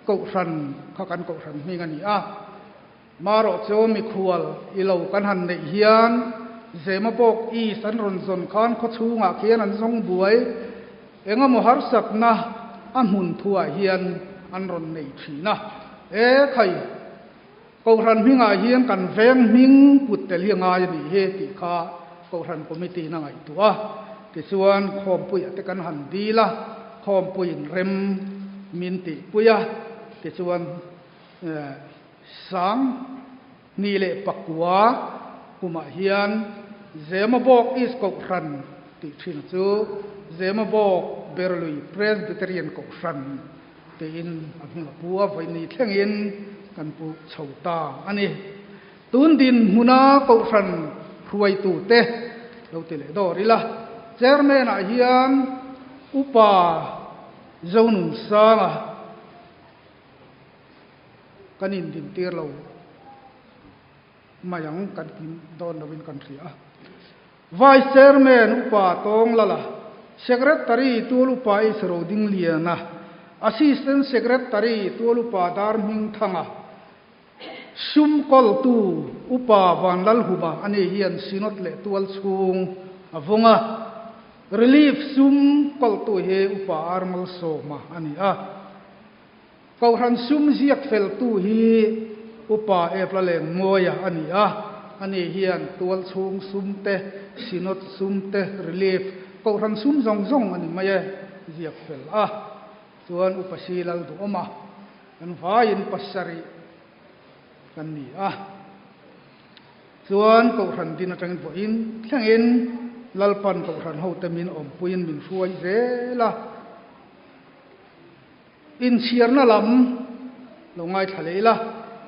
Kohhran kha kan Kohhran hming a ni a. Marawh chu mikhual i lo kan han neih hian Zemabawk East an rawn zawn khan khawchhungah khian an zawng buai. Engemaw harsatna a hmun thuah hian an rawn nei thin a. E khai, Kohhran hmingah hian kan veng hming put tel hi a ngai a nih hi tih kha Kohhran Committee in a ngaihtuah a. Tichuan khawmpuiah te kan han dil a, khawmpuiin rem min tihpui a. Tichuan sang hnih leh pakua kumah hian Zemabawk East Kohhran tih thin chu Zemabawk Berlui Presbyterian Kohhran tiin a hming a pu a, vawiin thlengin kan pu chho ta a ni. Tun dinhmuna Kohhran hruaitute lo ti leh dawr ila, Chairman-ah hian Upa Zonunsanga, Kan indintir lo mai ang, kan kim dawn lovin kan hria a. Vice Chairman Upa Tawng Lala, Secretary Tual Upa H Rodingliana, Assistant Secretary Tual Upa Darhmingthanga, Sum kawltu Upa Vanlalhuma ani hian Synod leh tual chhung a vawng a. Relief sum kawltu hi Upa Armalsawma a ni a. Kohhran sum ziak feltu hi Upa Epla Lengmawia a ni a, ani hian tualchhung sum te, Synod sum te, Relief, Kohhran sum zawng zawng a ni mai e, ziak fel a. Chuan Upa Si Lalduhawma kan vaiin pasarih kan ni a. Chuan Kohhran din atangin vawiin thlengin Lalpan Kohhran hote min awmpuiin min hruai zel a. Inchhiarna lam lo ngaithla leh ila,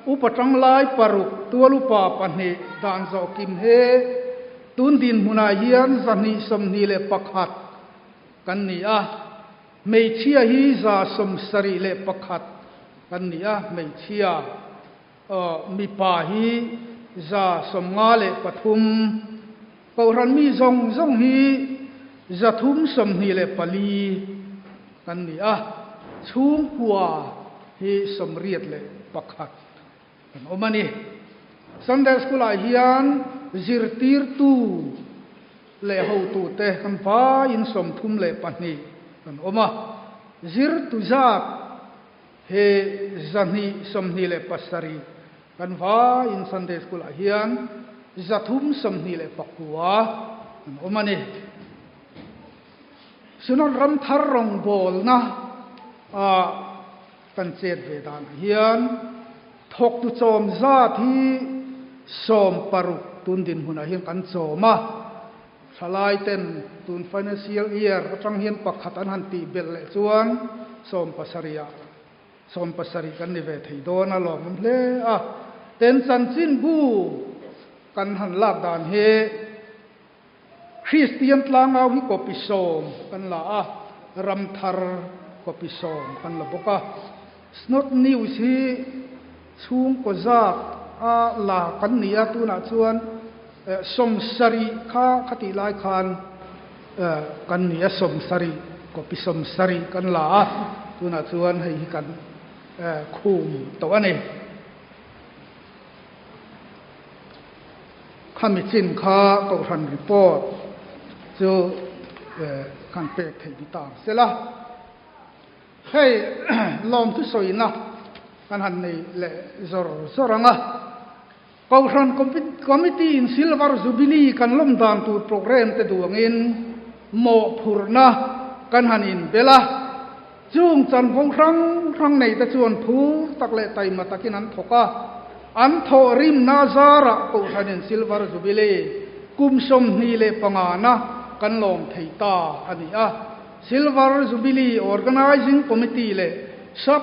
Upa Tanglai paruk, Tual Upa pahnih dan zawh kim he tun dinhmunah hian 221 kan ni a, hmeichhia hi 171 kan ni a, hmeichhia mipa hi 153, Kohhran mi zawng zawng hi 324 kan ni a, chhungkua hi 81 kan awm a ni. Sunday School-ah hian zirtirtu leh hotute kan vaiin 32 kan awm a, zirtu zat hi 227 Kan vaiin Sunday School ah hian 329 an awm a ni. Synod ram thar rawngbawlna ah kan chet ve danah hian thawktu chawm zat hi 16 tun dinhmunah hian kan chawm a. Thalai ten tun financial year atang hian pakhat an han tih belh leh chuan 17 ah 70 kan ni ve thei dawn a lawmawm hle a. Ten chanchinbu kan han lak dan hi Kristian tlangau hi copy 10 kan la a, Ramthar copy 10 kan la bawk a. Synod News hi chhungkaw zat a la kan ni a, tunah chuan 70 kha khatih lai khan kan ni a, 70 copy 70 kan la a, tunah chuan hei hi kan khum tawh a ni. Khami chin kha Kohhran report chu kan pek theih ni ta ang sela. Hei lawmthu sawina kan han nei leh zawr zawr ang a. Kohhran Committee in Silver Jubilee kan lawm dan tur programme te duangin mawhphurhna kan han inbel a, chung chanvo hrang hrang nei te chuan phur tak leh taima takin an thawk a, an thawh rimna zarah Kohhranin Silver Jubilee kum 25 na kan lawm thei ta a ni a. Silver Jubilee Organising Committee leh Sub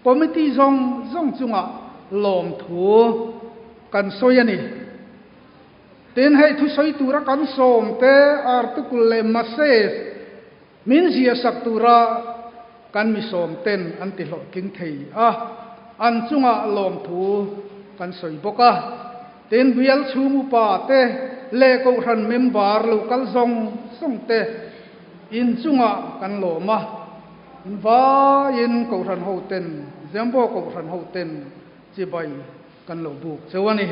Committee zawng zawng chungah lawmthu kan sawi a ni. Tin, hei thusawi tura kan sawm te article leh message min ziahsak tura kan mi sawm ten an ti hlawhtling thei a, an chungah lawmthu kan sawi bawk a. Tin, bial chhung upa te leh kohhran member lo kal zawng zawng te in chungah kan lawm a. In vaiin Kohhran hoten, Zembo Kohhran hoten chibai kan lo buk cheu a ni.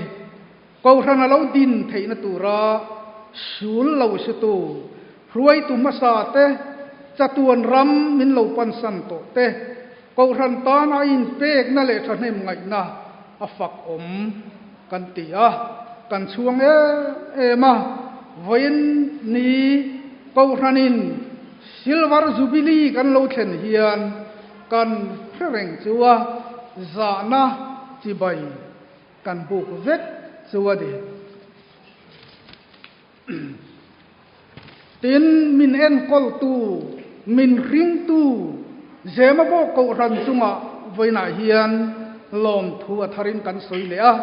Kohhran a lo din theihna tura sul lo sutu hruaitu hmasa te, chatuan ram min lo pansan tawh te, Kohhran tana a inpekna leh thahnem ngaihna a fak awm kan ti a, kan chhuang em em a. Vawiin ni Kohhranin Silver Jubilee kan lo thlen hian kan hre reng chu a zahna chibai kan buk vek chu a ni. Tin, min enkawltu, min hringtu Zemabawk Kohhran chungah vawiinah hian lawmthu a tharin kan sawi leh a.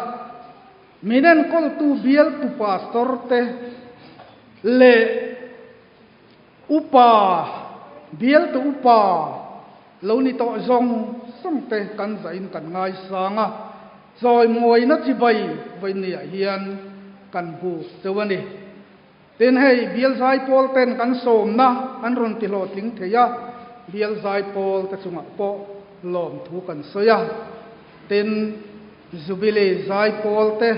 Min enkawltu bialtu pastor te leh upa, bialtu upa lo ni tawh zawng zawng te kan zahin kan ngaisang a. Chawimawina chibai vawiinniah hian kan buk cheu a ni. Tin, hei bial zaipawl ten kan sawmna an rawn ti hlawhtling thei a, bial zaipawl te chungah pawh lawmthu kan sawi a. Tin, Jubilee zaipawl te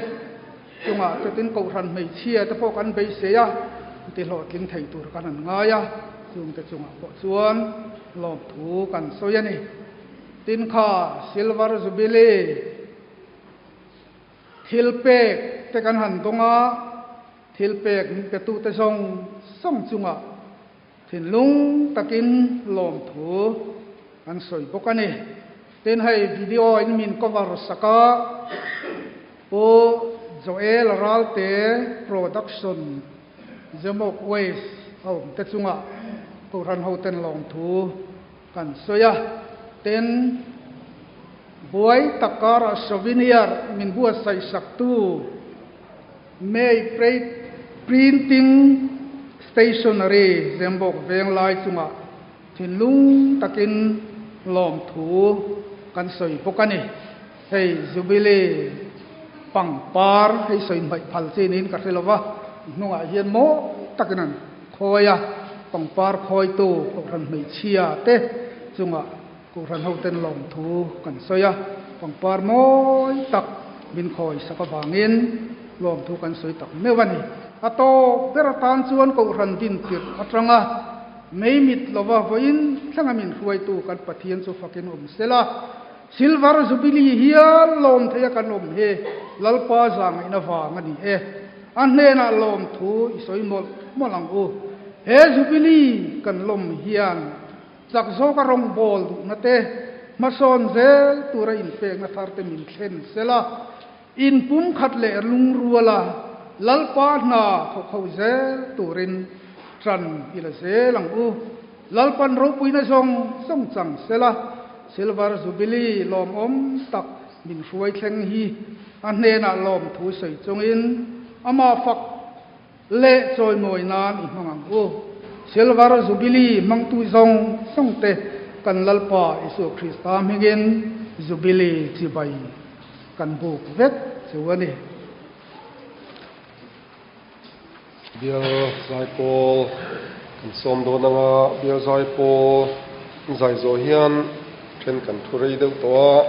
chungah chutin Kohhran hmeichhia te pawh kan beisei a, ti hlawhtling thei tur kan han ngai a, chungte chungah pawh chuan lawmthu kan sawi a ni. Tin kha Silver Jubilee thil pek te kan han dawng a, thil pek min petute zawng zawng chungah thinlung takin lawmthu kan sawi bawk a ni. Tin hei video in min cover sak a, Pu Joel Ralte Production Zemawk Waste a awm te chungah Kohhran hoten lawmthu Kan sawi a, tin, buai tak karah souvenir min buatsaih saktu May Printing Stationery Zembawk Venglai chungah thinlung takin lawmthu kan sawi bawk a ni. Hei Jubilee pangpar hei sawi hmaih phal chi niin ka hre lo va, hnungah hian mawi takin an khawi a, pangpar khawitu Kohhran hmeichhia te chungah Kohhran hoten lawmthu kan sawi a, pangpar mawi tak min khawi sak avangin lawmthu kan sawi tak meuh a ni. A tawp ber atan chuan Kohhran din tirh atanga mei mit lova vawiin thlenga min hruaitu kan Pathian chu fakin awm sela, Silver Jubilee hial lawm theia kan awm hi Lalpa zangaihna vang a ni e. A hnenah lawmthu i sawi mawlh mawlh ang u. He Jubilee kan lawm hian chak zawka rawngbawl duhna te, hmasawn zel tura inpekna thar te min thlen sela, inpumkhat leh lungruala Lalpa hna thawk ho zel turin ṭan i la zel ang u. Lalpan ropuina zawng zawng chang sela, Silver Jubilee lawmawm tak min hruai thleng hi a hnenah lawmthu sawi chungin amah fak leh chawimawi nan i hmang ang u. Silver Jubilee hmangtu zawng zawng te kan Lalpa Isua Krista hmingin Jubilee chibai kan buk vek chu a ni. Bial zaipawl kan sawm dawn anga bial zaipawl zai zawh hian then kan thu rei deuh tawh a,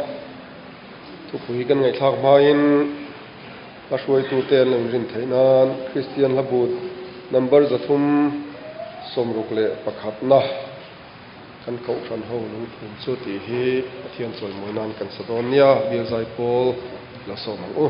thupui kan ngaihthlak hmain a hruaitute an lo inrin theih nan Kristian hlabut number 361na kan kohhran ho lungphum chu tih hi Pathian chawimawi nan kan sa dawn nia, bial zaipawl lo sawm ang u.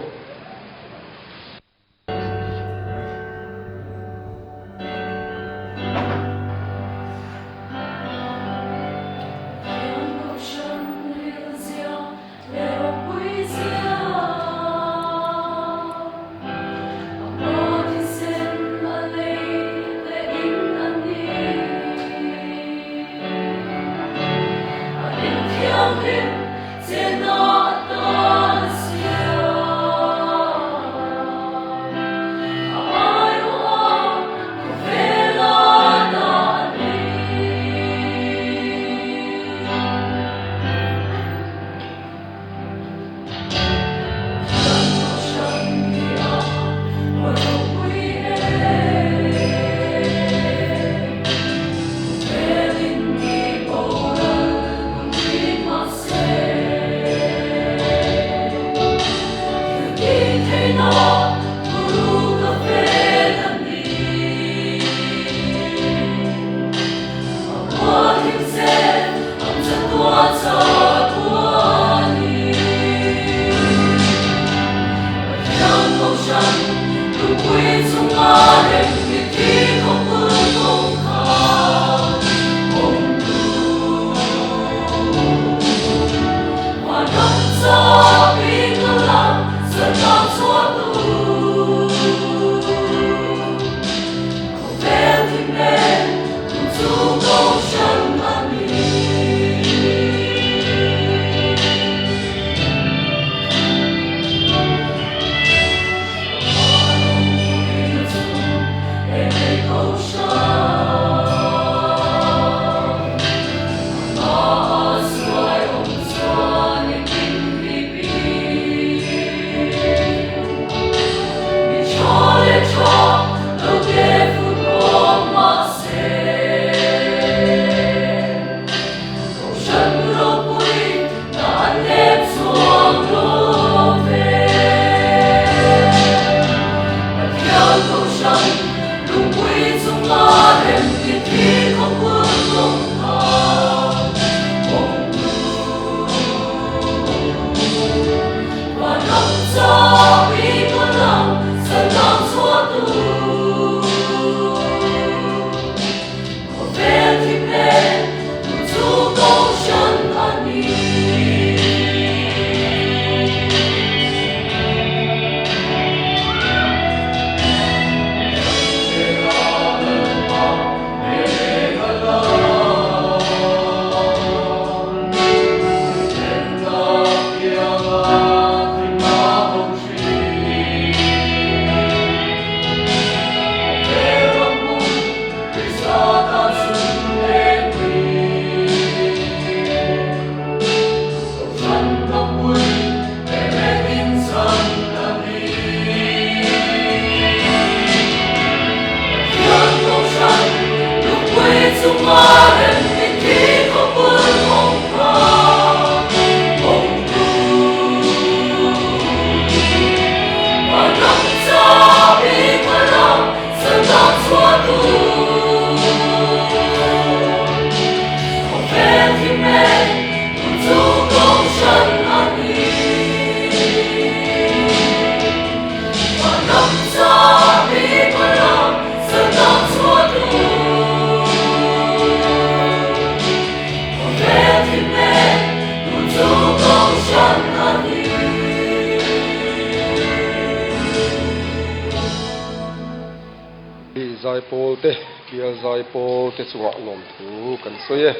Zaipawl te, Bial Zaipawl te chungah lawmthu kan sawi e.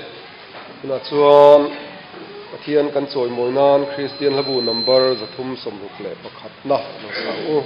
Tunah chuan Pathian kan chawimawi nan Kristian hlabu number 361 na lo sa u.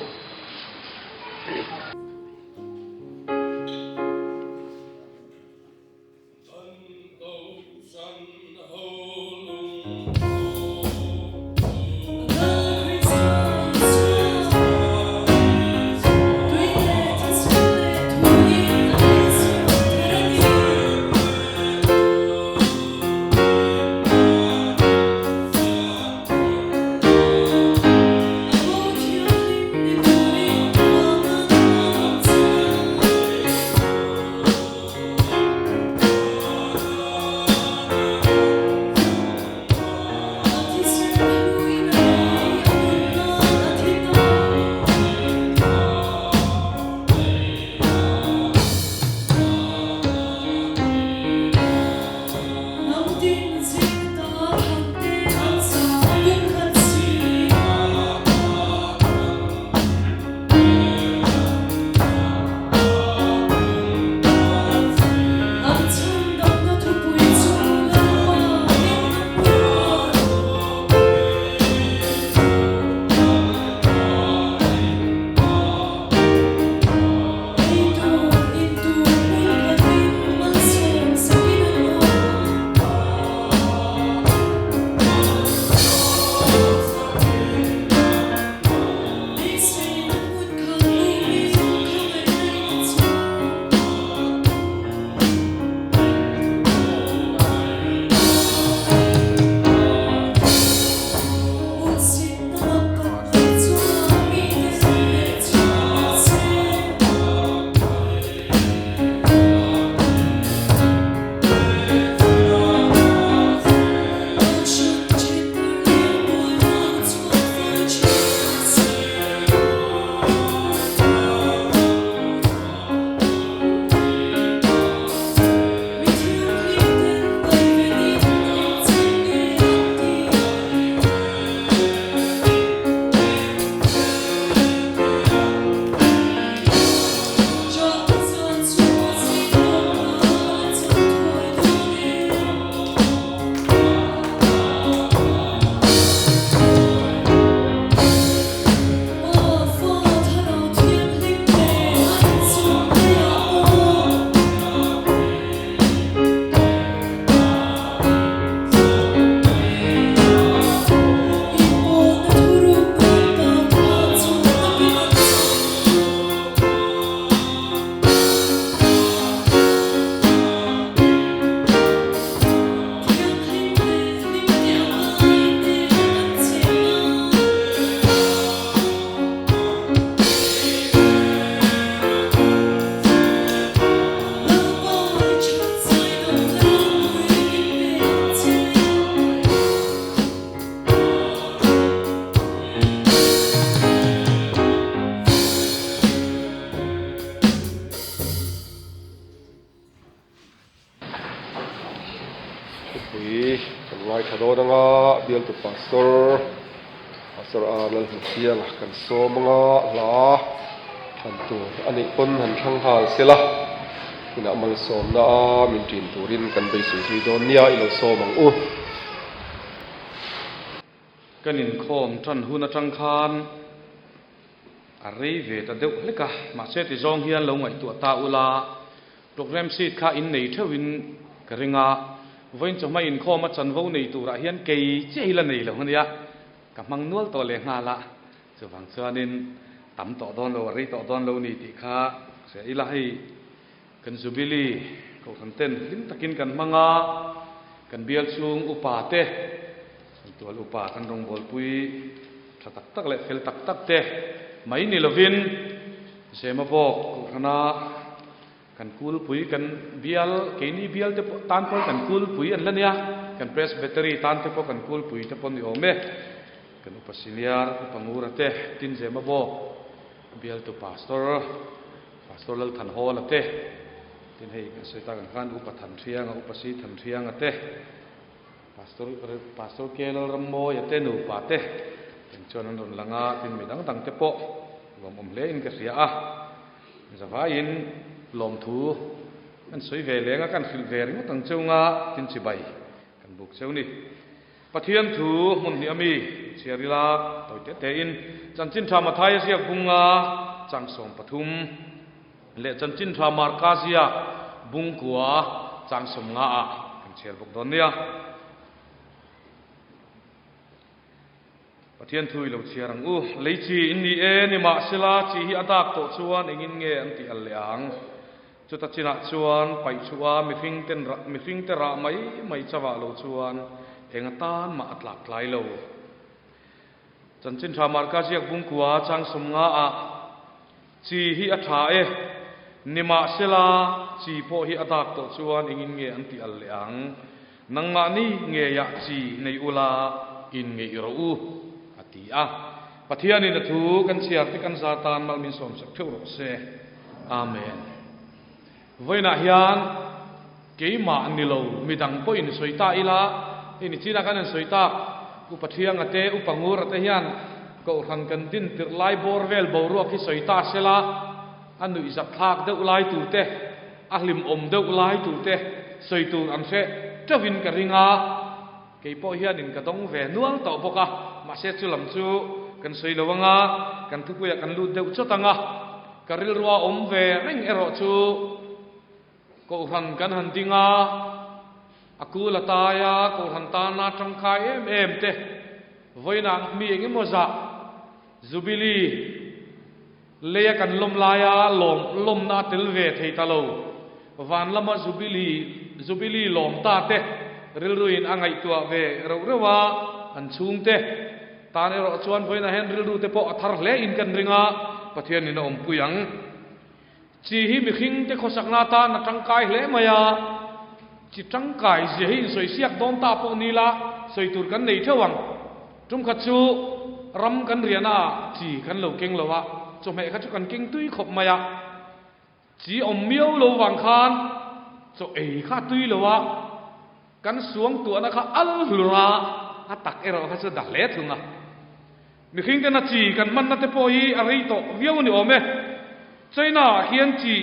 Thupui kan ngaithla dawn anga bialtu pastor Pastor a Lalhmuchianga kan sawm anga hla thlan tur a nih pawn han thlang nghal sela inah malsawmna a min ṭin turin kan beisei zui dawn nia i lo sawm ang u. Kan inkhawm ṭan hun aṭang khan a rei ve ta deuh hlek a, mahse ti zawng hian lo ngaihtuah ta ula, programme sheet kha in nei theuhin ka ring a, vawiin chawhma inkhawm a chanvo nei turah hian kei chiah hi la nei lo ania, ka hmang nual tawh leh nghal a, chuvang chuanin tam tawh dawn lo, a rei tawh dawn lo ni tih kha hria ila hei. Kan Jubilee Kohhran ten hlim takin kan hmang a, kan bial chhung upa te, kan tual upa kan rawngbawlpui tha tak tak leh fel tak tak te mai ni lovin Zemabawk Kohhrana kan kulpui kan bial keini bial te pawh tan pawhin kan kulpui an la nia, kan Presbytery tan te pawh kan kulpui te pawh ni awm e, kan upa senior upa Ngura te tin Zemabawk bialtu Pastor Pastor Lalthanhawla te, tin hei kan sawi tak ang khan Upa Thanhrianga, Upa Si Thanhrianga te, Pastor Pastor K Lalrammawia te nupa te eng chuan an rawn lang a, tin mi dang dang te pawh lawmawm hle in ka hria a, zavaiin lawmthu kan sawi ve leng a, kan hrilh ve ringawt ang cheu nga, tin chibai kan buk cheu ni. Pathian thu hmun hnih ami chhiar ila tawi teh teh in Chanchin Tha Mathaia ziak bunga chang 13 leh Chanchin Tha Marka ziak bungkua chang 50 ah kan chhiar bawk dawn nia. Pathian thu i lo chhiar ang u. Lei chi in ni e, nimahsela chi hi a dak tawh chuan engin nge an tih al leh ang? Chuta chinah chuan paih chhuah a mihring ten mihring te rah mai mai chauh lo chuan eng atan mah a tlak tlai lo. Chanchin tha Marka ziak bungkua chang 50 ah chi hi a tha e, nimahsela chi pawh hi a dak tawh chuan engin nge an tih al leh ang? Nangmahni ngeiah chi nei ula in ngeih rawh u, a ti a. Pathianin a thu kan chhiar te kan za tan mal min sawmsak theuh rawh se. Amen. Vawiinah hian keimah ni lo midang pawhin sawi ta ila, hei ni chinah khan an sawi tak, Upa Thianga te, Upa Ngura te hian Kohhran kan din tirh lai bawr vel boruak hi sawi ta sela, a nuihzat thlak deuh lai tur te, a hlimawm deuh lai tur te sawi tur an hre teuhin ka ring a, kei pawh hianin ka dawng ve nual tawh bawk a, mahse chu lam chu kan sawi lo anga, kan thupuiah kan lut deuh chawt anga, ka rilrua awm ve reng erawh chu Kohhran kan han ding a, a kul a tai a, Kohhran tana tangkai em em te vawiinah mi eng emaw zah Jubilee Leia kan lawm laia lawm lawmna a tel ve thei ta lo. Van lama Jubilee Jubilee lawm ta te rilruin a ngaihtuah ve reuh reuh a, an chhungte tan erawh chuan vawiinah hian rilru te pawh a thar hle in kan ring a, Pathianin a awmpui ang. Chi hi mihring te khawsakna atan a tangkai hle mai a, chi tangkai zia hi insawi siak dawn ta pawh ni la, sawi tur kan nei theuh ang. Tumkhat chu ram kan riahna ah chi kan lo keng lo a, chawhmeh kha chu kan keng tui khawp mai a, chi awm miau lo vang khan chaw ei kha a tui lo a, kan suangtuahna kha al hlur a, a tak erawh kha chu da hle thung a. Mihring tena chi kan hmanna te pawh hi a rei tawh viau a ni awm e. China ah hian chi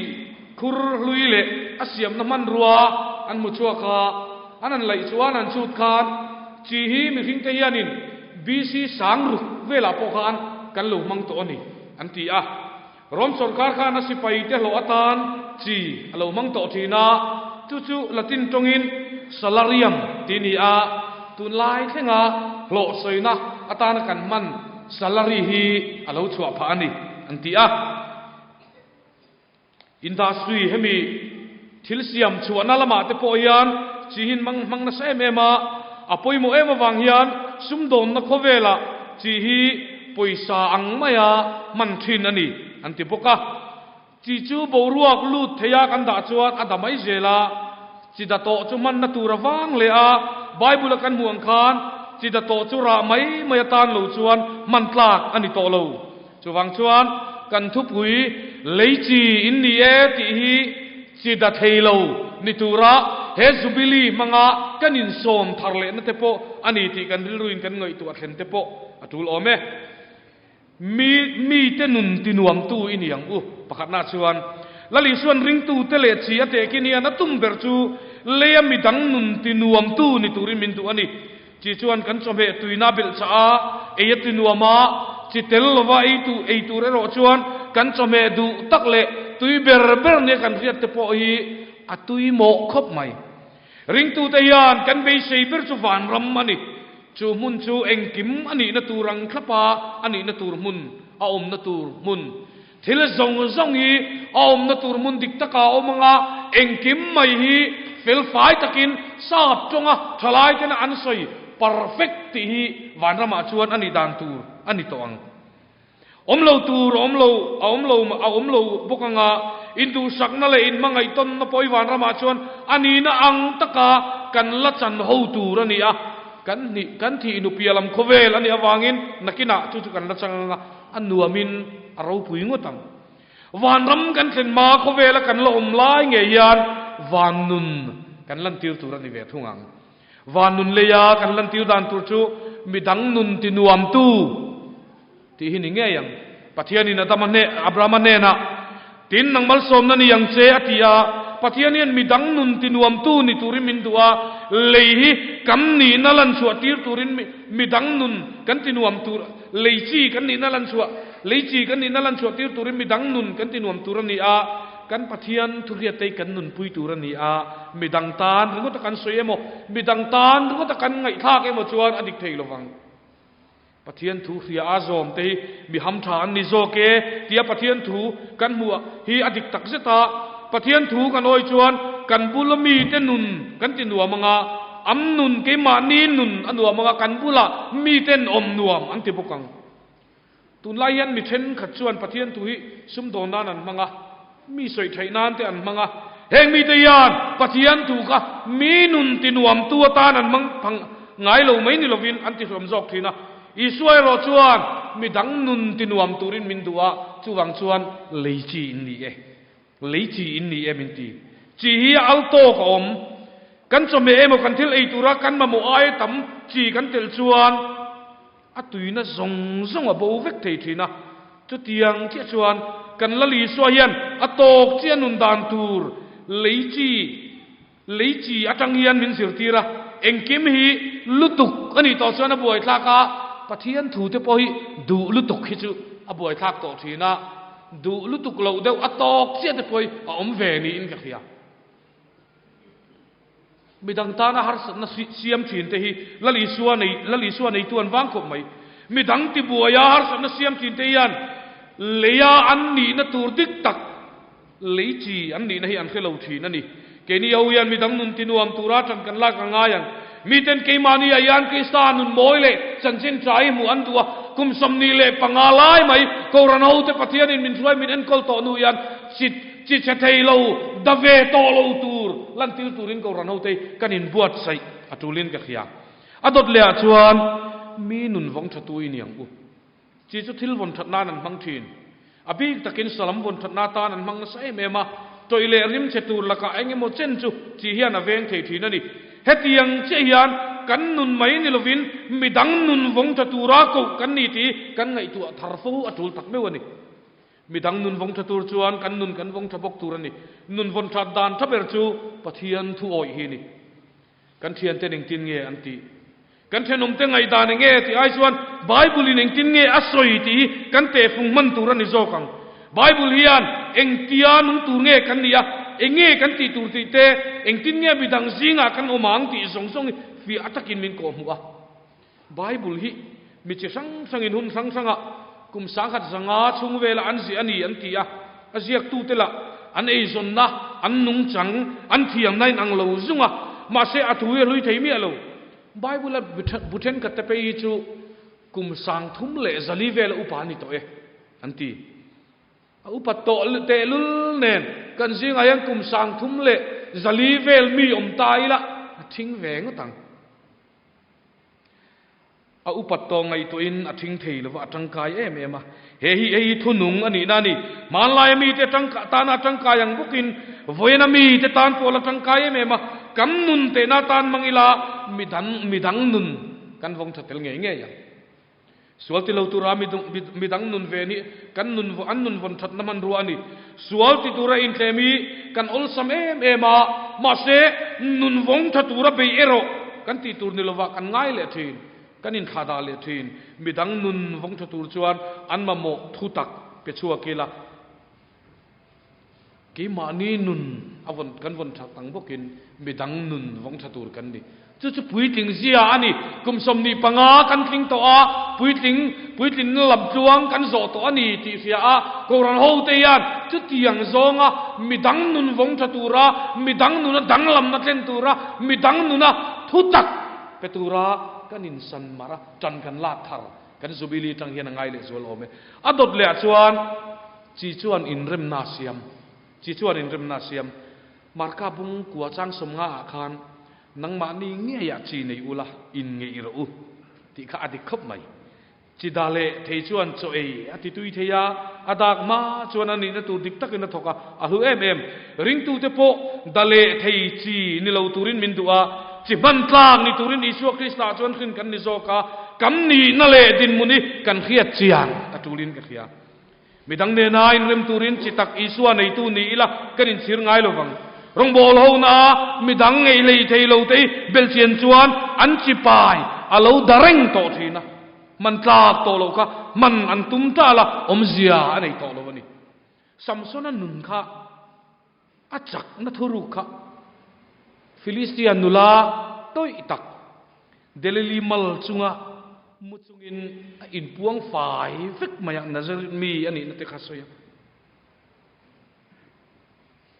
khur hlui leh a siamna hmanrua an hmu chhuak a, an han laih chuan an chhut khan chi hi mihring te hianin BC 6000 velah pawh khan kan lo hmang tawh a ni an ti a. Rom sawrkar khan a sipai te hlawh atan chi a lo hmang tawh thin a, chu chu Latin tawngin salarium tih a ni a, tunlai thlenga hlawh sawina atana kan hman salary hi a lo chhuah phah a ni an ti a. Industry hemi thil siam chhuahna lamah te pawh hian chi hi hmang hmang nasa em em a, a pawimawh em avang hian sumdawnna khawvelah chi hi pawisa ang maia hman thin a ni an ti bawk a. Chi chu boruak lut theia kan dah chuan a da mai zel a, chi da tawh chu hmanna tur a vang leh a, Bible-a kan hmuh ang khan chi da tawh chu rah mai mai atan lo chuan hman tlak a ni tawh lo. Chuvang chuan kan thupui lei chi in ni e tih hi chi da thei lo ni tura he Jubilee hmanga kan insawm thar lehna te pawh a ni tih kan rilruin kan ngaihtuah thlen te pawh a tul awm e. Mi, mite nun tinuamtu i ni ang u. Pakhatna chuan, Lal Isuan ringtute leh chi a tehkin hian a tum ber chu leia midang nun tinuamtu ni turin min duh a ni. Chi chuan kan chawhmeh tuina belh chah a, ei a tinuam a, chi tel lova ei tu, ei tur erawh chuan kan chawhmeh duh tak leh tui ber ber nia kan hriat te pawh hi a tui mawh khawp mai. Ringtute hian kan beisei ber chu vanram a ni. Chu hmun chu engkim a nihna tur ang thlapa a nihna tur hmun, a awmna tur hmun. Thil zawng zawng hi a awmna tur hmun dik taka a awm anga engkim mai hi felfai takin sap tawnga thalai tena an sawi perfect tih hi vanramah chuan a nih dan tur a ni tawh ang. Awm lo tur a awm lo, a awm lo, a awm lo bawk anga induhsakna leh inhmangaihtawnna pawh i vanramah chuan a nihna ang taka kan la chan ho tur a ni a, kan hnih, kan thih nupia lam khawvel a nih avangin nakinah chu chu kan la chang anga a nuamin a ropui ngawt ang. Vanram kan thlen hma khawvela kan la awm lai ngei hian van nun kan lantir tur a ni ve thung ang. Van nun leia kan lantir dan tur chu midang nun tinuamtu tih hi ni ngei ang. Pathianin Adama hne, Abrahama hnenah, Tin, nang malsawmna ni ang che, a ti a. Pathian hian midang nun tinuamtu ni turin min duh a, lei hi kan nihna lanchhuah tir turin midang nun kan tinuam tur, lei chi kan nihna lanchhuah, lei chi kan nihna lanchhuah tir turin midang nun kan tinuam tur a ni a. Kan Pathian thuriattei kan nunpui tur a ni a, midang tan ringawta kan sawi emaw, midang tan ringawta kan ngaihthlak emaw chuan a dik thei lovang. Pathian thu hria a zawm te hi mi hamtha an ni zawk e tia Pathian thu kan hmuh hi a dik tak zet a, Pathian thu kan awi chuan kan bula mite nun kan ti nuam anga, an nun keimahni nun a nuam anga kan bula miten awm nuam an ti bawk ang. Tunlai hian mi thenkhat chuan Pathian thu hi sumdawn nan an hmang a, mi sawi theih nan te an hmang a. Heng mite hian Pathian thu kha mi nun tinuamtu atan an hmang phang ngai lo mai ni lovin an tihluam zawk thin a. Isua erawh chuan mi dang nun tinuam turin min duh a, chuvang chuan lei chi in ni e. Lei chi in ni e min ti. Chi hi a al tawk a awm. Kan chawhmeh emaw kan thil ei tura kan mamawh aia tam chi kan telh chuan, A tuina zawng zawng a bo vek thei thin a, chutiang chiah chuan kan Lal Isua hian a tawk chiah nun dan tur lei chi lei chi atang hian min zirtir a, engkim hi lutuk a nih tawh chuan a buaithlak a, Pathian thu te pawh hi duh lutuk hi chu a buaithlak tawh thin a, duh lutuk loh deuh a tawk chiah te pawh hi a awm ve niin ka hria. Midang tana harsatna siam thin te hi Lal Isua nei, Lal Isua neitu an vang khawp mai. Midang tibuaia harsatna siam thin te hian leia an nihna tur dik tak, lei chi an nihna hi an hre lo thin a ni. Keini ho hian midang nun tinuam tura tan kan lak a ngai ang. Miten keimahni ah hian Krista nun mawi leh chanchin tha hi hmuh an duh a, kum 25 lai mai Kohhran hote Pathianin min hruai min enkawl tawh hnu hian chi Chi chhe thei lo, da ve tawh lo tur lantir turin Kohhran hote kan inbuatsaih a tulin ka hria. A dawt leh ah chuan mi nun vawng tha tu i ni ang u. Chi chu thil vawn that nan an hmang thin. A bik takin salam vawn that na tan an hmang nasa em em a, tawih leh rim chhe tur lakah eng emaw chen chu chi hian a veng thei thin a ni. Hetiang chiah hian kan nun mai ni lovin midang nun vawng tha tura koh kan ni tih kan ngaihtuah thar fo a tul tak meuh a ni. Midang nun vawng tha tur chuan kan nun kan vawng tha bawk tur a ni. Nun vawn that dan tha ber chu Pathian thu awih hi a ni. Kan thianten engtin nge an tih? Kan thenawmte ngaihdan eng nge tih ai chuan Bible in engtin nge a sawi tih hi kan tehfung hman tur a ni zawk ang. Bible hian engtia nung tur nge kan nih a, eng nge kan tih tur tih te, engtin nge midang zingah kan awm ang tih zawng zawng hi fiah takin min kawhhmuh a. Bible hi mi chi hrang hrangin hun hrang hrangah kum sangkhat zanga chhung velah an ziah a ni an ti a, a ziaktute lah an eizawnna, an nungchang, an thiamna in ang lo zung a, mahse a thu hi a hlui thei miah lo. Bible-a bu thenkhat te phei hi chu kum 3400 vela upa an ni tawh e an ti. A upat tawh tehlul nen kan zingah hian kum 3400 vel mi awm ta ila a thing ve ngawt ang. A upat tawh ngaihtuahin a thing thei lova a tangkai em em a. He hi hei hi thunung a nihna a ni. Hmanlaia mite tangka tana a tangkai ang bawkin vawiina mite tan pawh la tangkai em em a. Kan nun tehna atan hmang ila midang midang nun kan vawng tha tel ngei ngei ang. Sual ti lo tura midang nun ve nih kan nun an nun vawn thatna hmanrua a ni. Sual ti tura inthlem hi kan awlsam em em a, mahse nun vawng tha tura bei erawh kan tih tur ni lovah kan ngai leh thin, kan inthlahdah leh thin. Midang nun vawng tha tur chuan an mamawh thu tak pe chhuak ila. Keimahni nun a vawn kan vawn that ang bawkin midang nun vawng tha tur kan ni. Chu chu puitling zia a ni. Kum 25 kan tling tawh a, puitling puitlinna lamtluang kan zawh tawh a ni tih hria a, Kohhran hote hian chutiang zawnga midang nun vawng tha tura, midang nuna danglamna thlen tura, midang nuna thutak pe tura kan insan mar a, tan kan lak thar kan Jubilee tang hian a ngai leh zual awm e. A dawt leh ah chuan Chi chuan inremna a siam. Chi chuan inremna a siam. Marka bung kua chang 50 ah khan, Nangmahni ngeiah chi nei ula, in ngeih rawh u, tih kha a dik khawp mai. Chi da leh thei chuan chaw ei a ti tui thei a, a dak hma chuan a nihna tur dik takin a thawk a, a hlu em em. Ringtute pawh da leh thei chi ni lo turin min duh a, chi hman tlak ni turin Isua Krista chuan hrin kan ni zawk a, kan nihna leh dinhmun hi kan hriat chian a tulin ka hria. Midang nena inrem turin chi tak Isua neitu ni ila kan inchhir ngai lo vang. Rawngbâwl hona midang ngei lei thei lo te hi belchian chuan an chi pai a lo da reng tawh thin a, hman tlak tawh loh kha hman an tum tal a, awmzia a nei tawh lo a ni. Samsona nun kha a chakna thuruk kha Filistia nula tawih tak Delili mal chunga mu chungin a inpuang fai vek mai a, Nazareth mi a nihna te kha sawi a.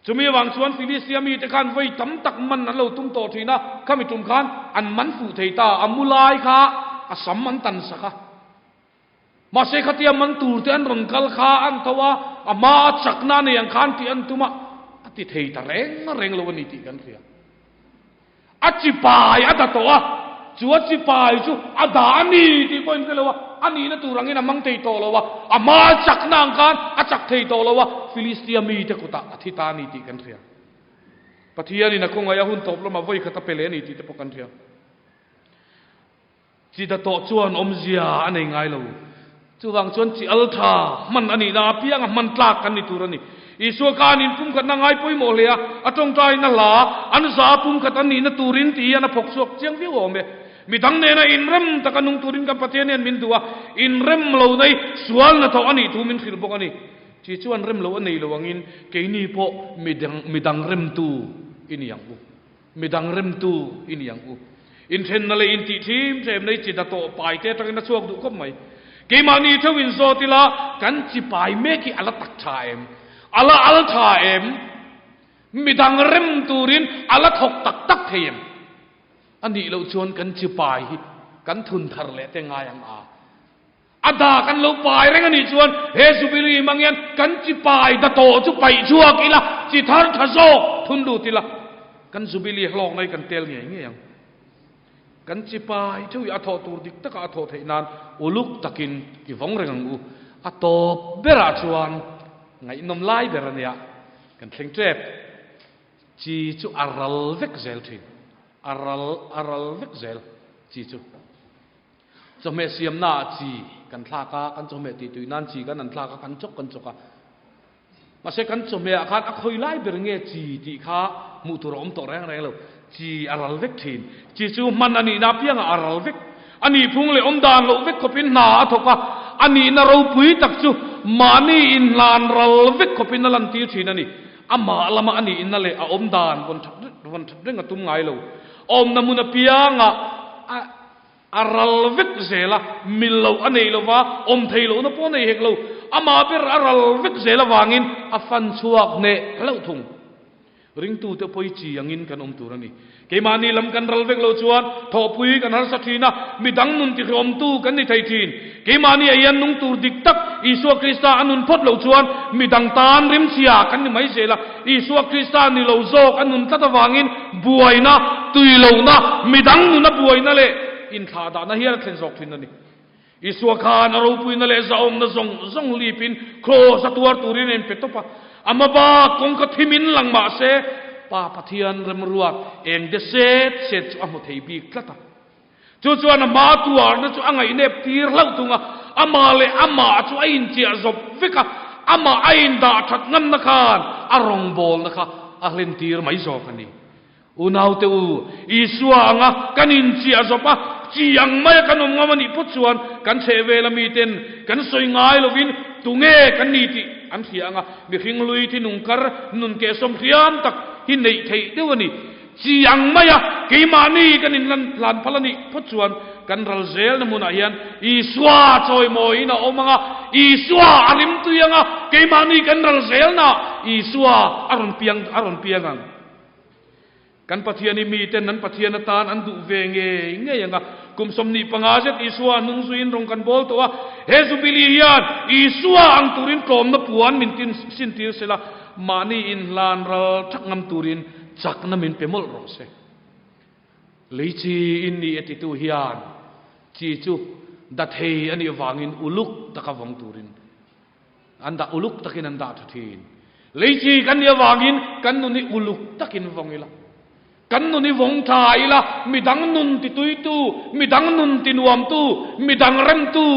Chumi avang chuan Filistia mite khan vawi tam tak man an lo tum tawh thin a, khami tum khan an man fuh thei ta, a mu lai kha a sam an tan sak a. Mahse khatia man tur te an rawn kal kha an tho a, a hma a chakna a nei ang khan tih an tum a, a ti thei ta reng reng lo a ni tih kan hria. A chipai a da tawh a, chu a chipai chu a dah a ni tih pawh in hre lo a, a nihna tur angin a hmang thei tawh lo a, a hma a chakna ang khan a chak thei tawh lo a, Filistia mite kutah a thi ta a ni tih kan hria. Pathianin a khawngaih a hun tawp lamah vawi khat a pe leh a ni tih te pawh kan hria. Chi da tawh chuan awmzia a nei ngai lo. Chuvang chuan chi al tha hman a nihna apianga hman tlak kan ni tur a ni. Isua khan in pumkhatna ngai pawimawh hle a, a tawngtaina hla an za pumkhat an nihna turin tih hian a phawk chhuak chiang viau awm e. Midang nena inrem taka nung turin kan Pathian hian min duh a, inrem lo nei sual hnathawh a nih thu min hrilh bawk a ni. Chi chuan rem lo a nei lo angin keini pawh midang midang remtu i ni ang u. Midang remtu i ni ang u. Inthenna leh intih thim tlem nei chi da tawh pai te atangin a chhuak duh khawp mai. Keimahni theuh in zawt ila kan chi pai mek hi a la tak tha em? A la al tha em? Midang rem turin a la thawk tak tak thei em? A nih loh chuan kan chi pai hi kan thun thar leh te ngai ang a. A da kan lo pai reng a nih chuan he Jubilee hmang hian kan chi pai da tawh chu paih chhuak ila, chi thar tha zawk thun lut ila, kan Jubilee hlawkna hi kan tel ngei ngei ang. Kan chi pai theuh hi a thawh tur dik taka a thawh theih nan uluk takin i vawng reng ang u. A tawp berah chuan ngaihnawm lai ber a nia, kan thleng tep. Chi chu a ral vek zel thin. A ral a ral vek zel chi chu. Chawhmeh siamna ah chi kan thlak a, kan chawhmeh tih tui nan chi kan han thlak a, kan chawk kan chawk a. Mahse kan chawhmeh ah khan a khawi lai ber nge chi tih kha hmuh tur a awm tawh reng reng lo. Chi a ral vek thin. Chi chu hman a nihna apiangah a ral vek. A nihphung leh awm dan loh vek khawpin hna a thawk a, a nihna ropui tak chu mahni inhlan ral vek khawpin a lantir thin a ni. Amah lama a nihna leh a awm dan vawn that vawn that reng a tum ngai lo. Awmna hmun apiangah a. A ral vek zel a, mil loh a nei lo va, awm thei lohna pawh a nei hek lo. Amah ber a ral vek zel avangin a fan chhuak hneh hlauh thung. Ringtute pawi chi angin kan awm tur a ni. Keimahni lam kan ral vek loh chuan thawhpui kan harsa thin a, midang nun tihriawmtu kan ni thei thin. Keimahni ah hian nung tur dik tak Isua Krista a nun phawt loh chuan midang tan rimchhia kan ni mai zel a. Isua Krista ni lo zawk a nun tlat avangin buaina, tui lohna, midang nuna buaina leh inthlahdahna hian a thlen zawk thin a ni. Isua khan a ropuina leh zahawmna zawng zawng lipin kraws a tuar turin a inpe tawp a. Ama bak kawngka thimin lang mah se. Pa Pathian remruat eng de set set chu a hmu thei bik tlat a. Chu chuan a hma tuarna chu a ngaihnep tir hlauh thung a, amah leh amah chu a inchiah zawp vek a, amah a indah that ngamna khan a rawngbawlna kha a hlentir mai zawk a ni. Unaute u, Isua anga kan inchiah zawp a, chi ang maia kan awm ngam a nih phawt chuan kan chhehvela miten kan sawi ngai lovin tunge kan ni tih an hria ang a, mihring lui thinung kar nun kehsawm hriam tak hi neih theih deuh a ni. Chi ang maia keimahni kan inlan hlan phal a nih phawt chuan kan ral zelna hmunah hian Isua chawimawiin a awm ang a, Isua a rimtui ang a, keimahni kan ral zelnaah Isua a rawn piang a rawn piang ang. Kan Pathian hi miten an Pathian atan an duh ve ngei ngei ang a, kum 25 zet Isua a hnung zuiin rawn kan bawl tawh a, he Jubilee hian Isua ang turin tlawmna puan min tin sintir sela, mahni inhlan ral thak ngam turin chakna min pe mawlh rawh se. Lei chi in ni e titu hian chi chu da thei a nih vangin uluk taka vawng turin an dah uluk takin an dah tha thin. Lei chi kan nih avangin kan nun hi uluk takin vawng ila. Kan nun hi vawng tha ila, midang nun tituitu, midang nun tinuamtu, midang remtu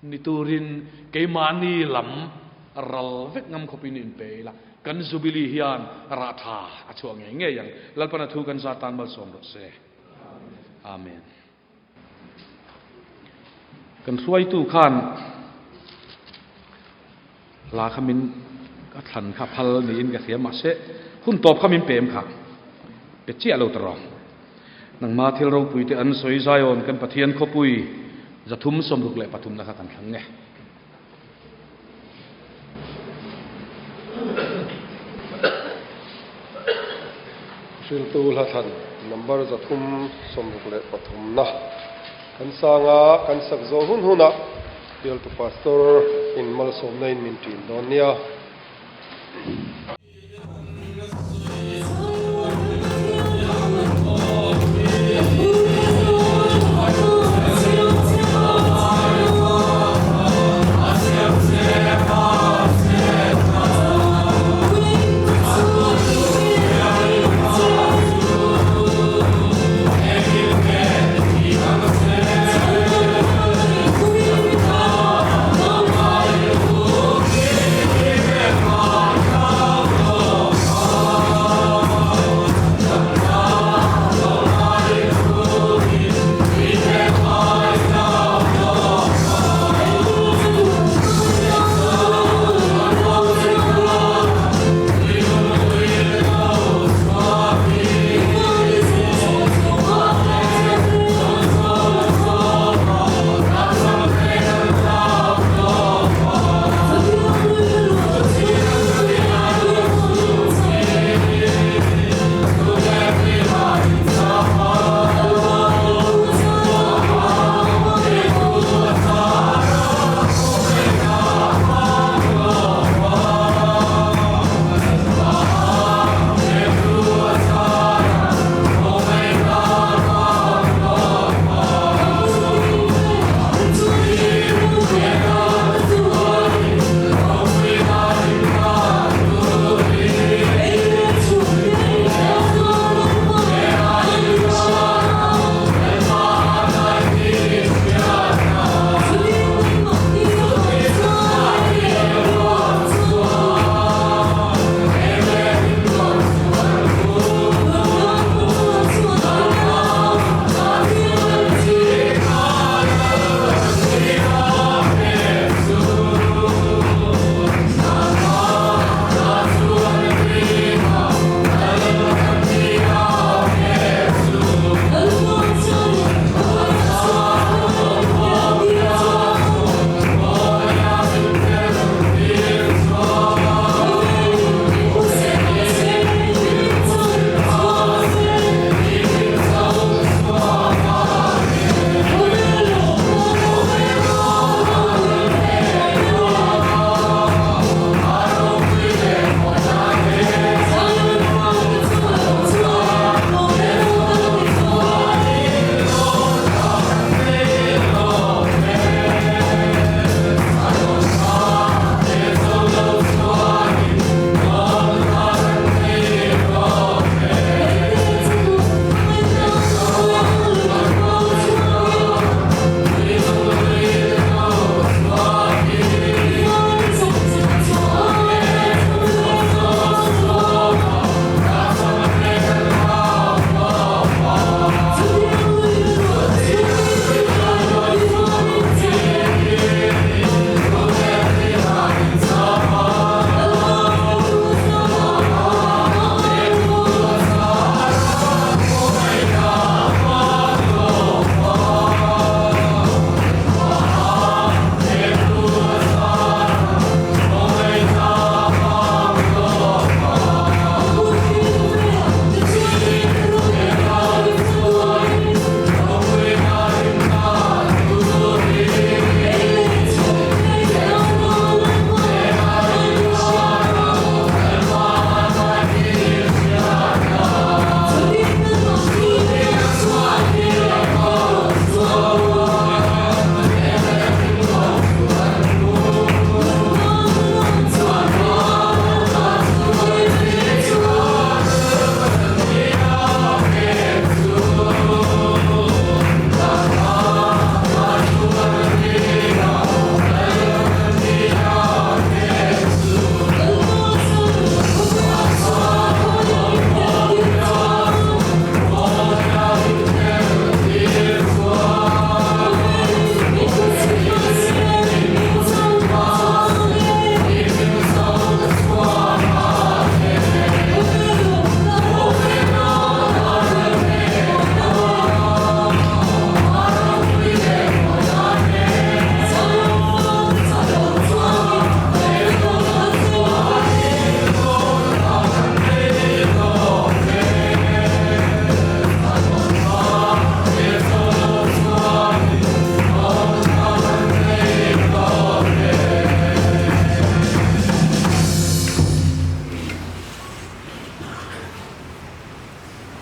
ni turin keimahni lam ral vek ngam khawpin inpe ila, kan Jubilee hian rah tha a chhuah ngei ngei ang. Lalpan a thu kan zat tan malsawm rawh se. Amen. Kan hruaitu khan hla kha min a thlan kha phal niin ka hria mahse hun tawp kha min pem kha pe chiah lo ta rawh. Nangma thil ropui te an sawi Zion kan Pathian khawpui 363 na kha kan thlang nge. Hriltu Hlathlan number 363 na kan sanga kan sak zawh hun hunah bialtu pastor in malsawmna in min ṭin dawn nia.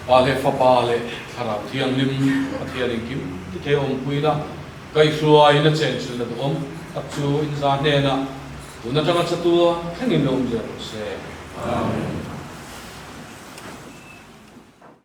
Pa leh Fapa leh Thlarau Thianghlim Pathian engkim ti thei awmpuina kaihhruaiin a chenchilhna duhawm tak chu inza hnenah tun atanga chatua thlengin lo awm zel rawh se. Amen.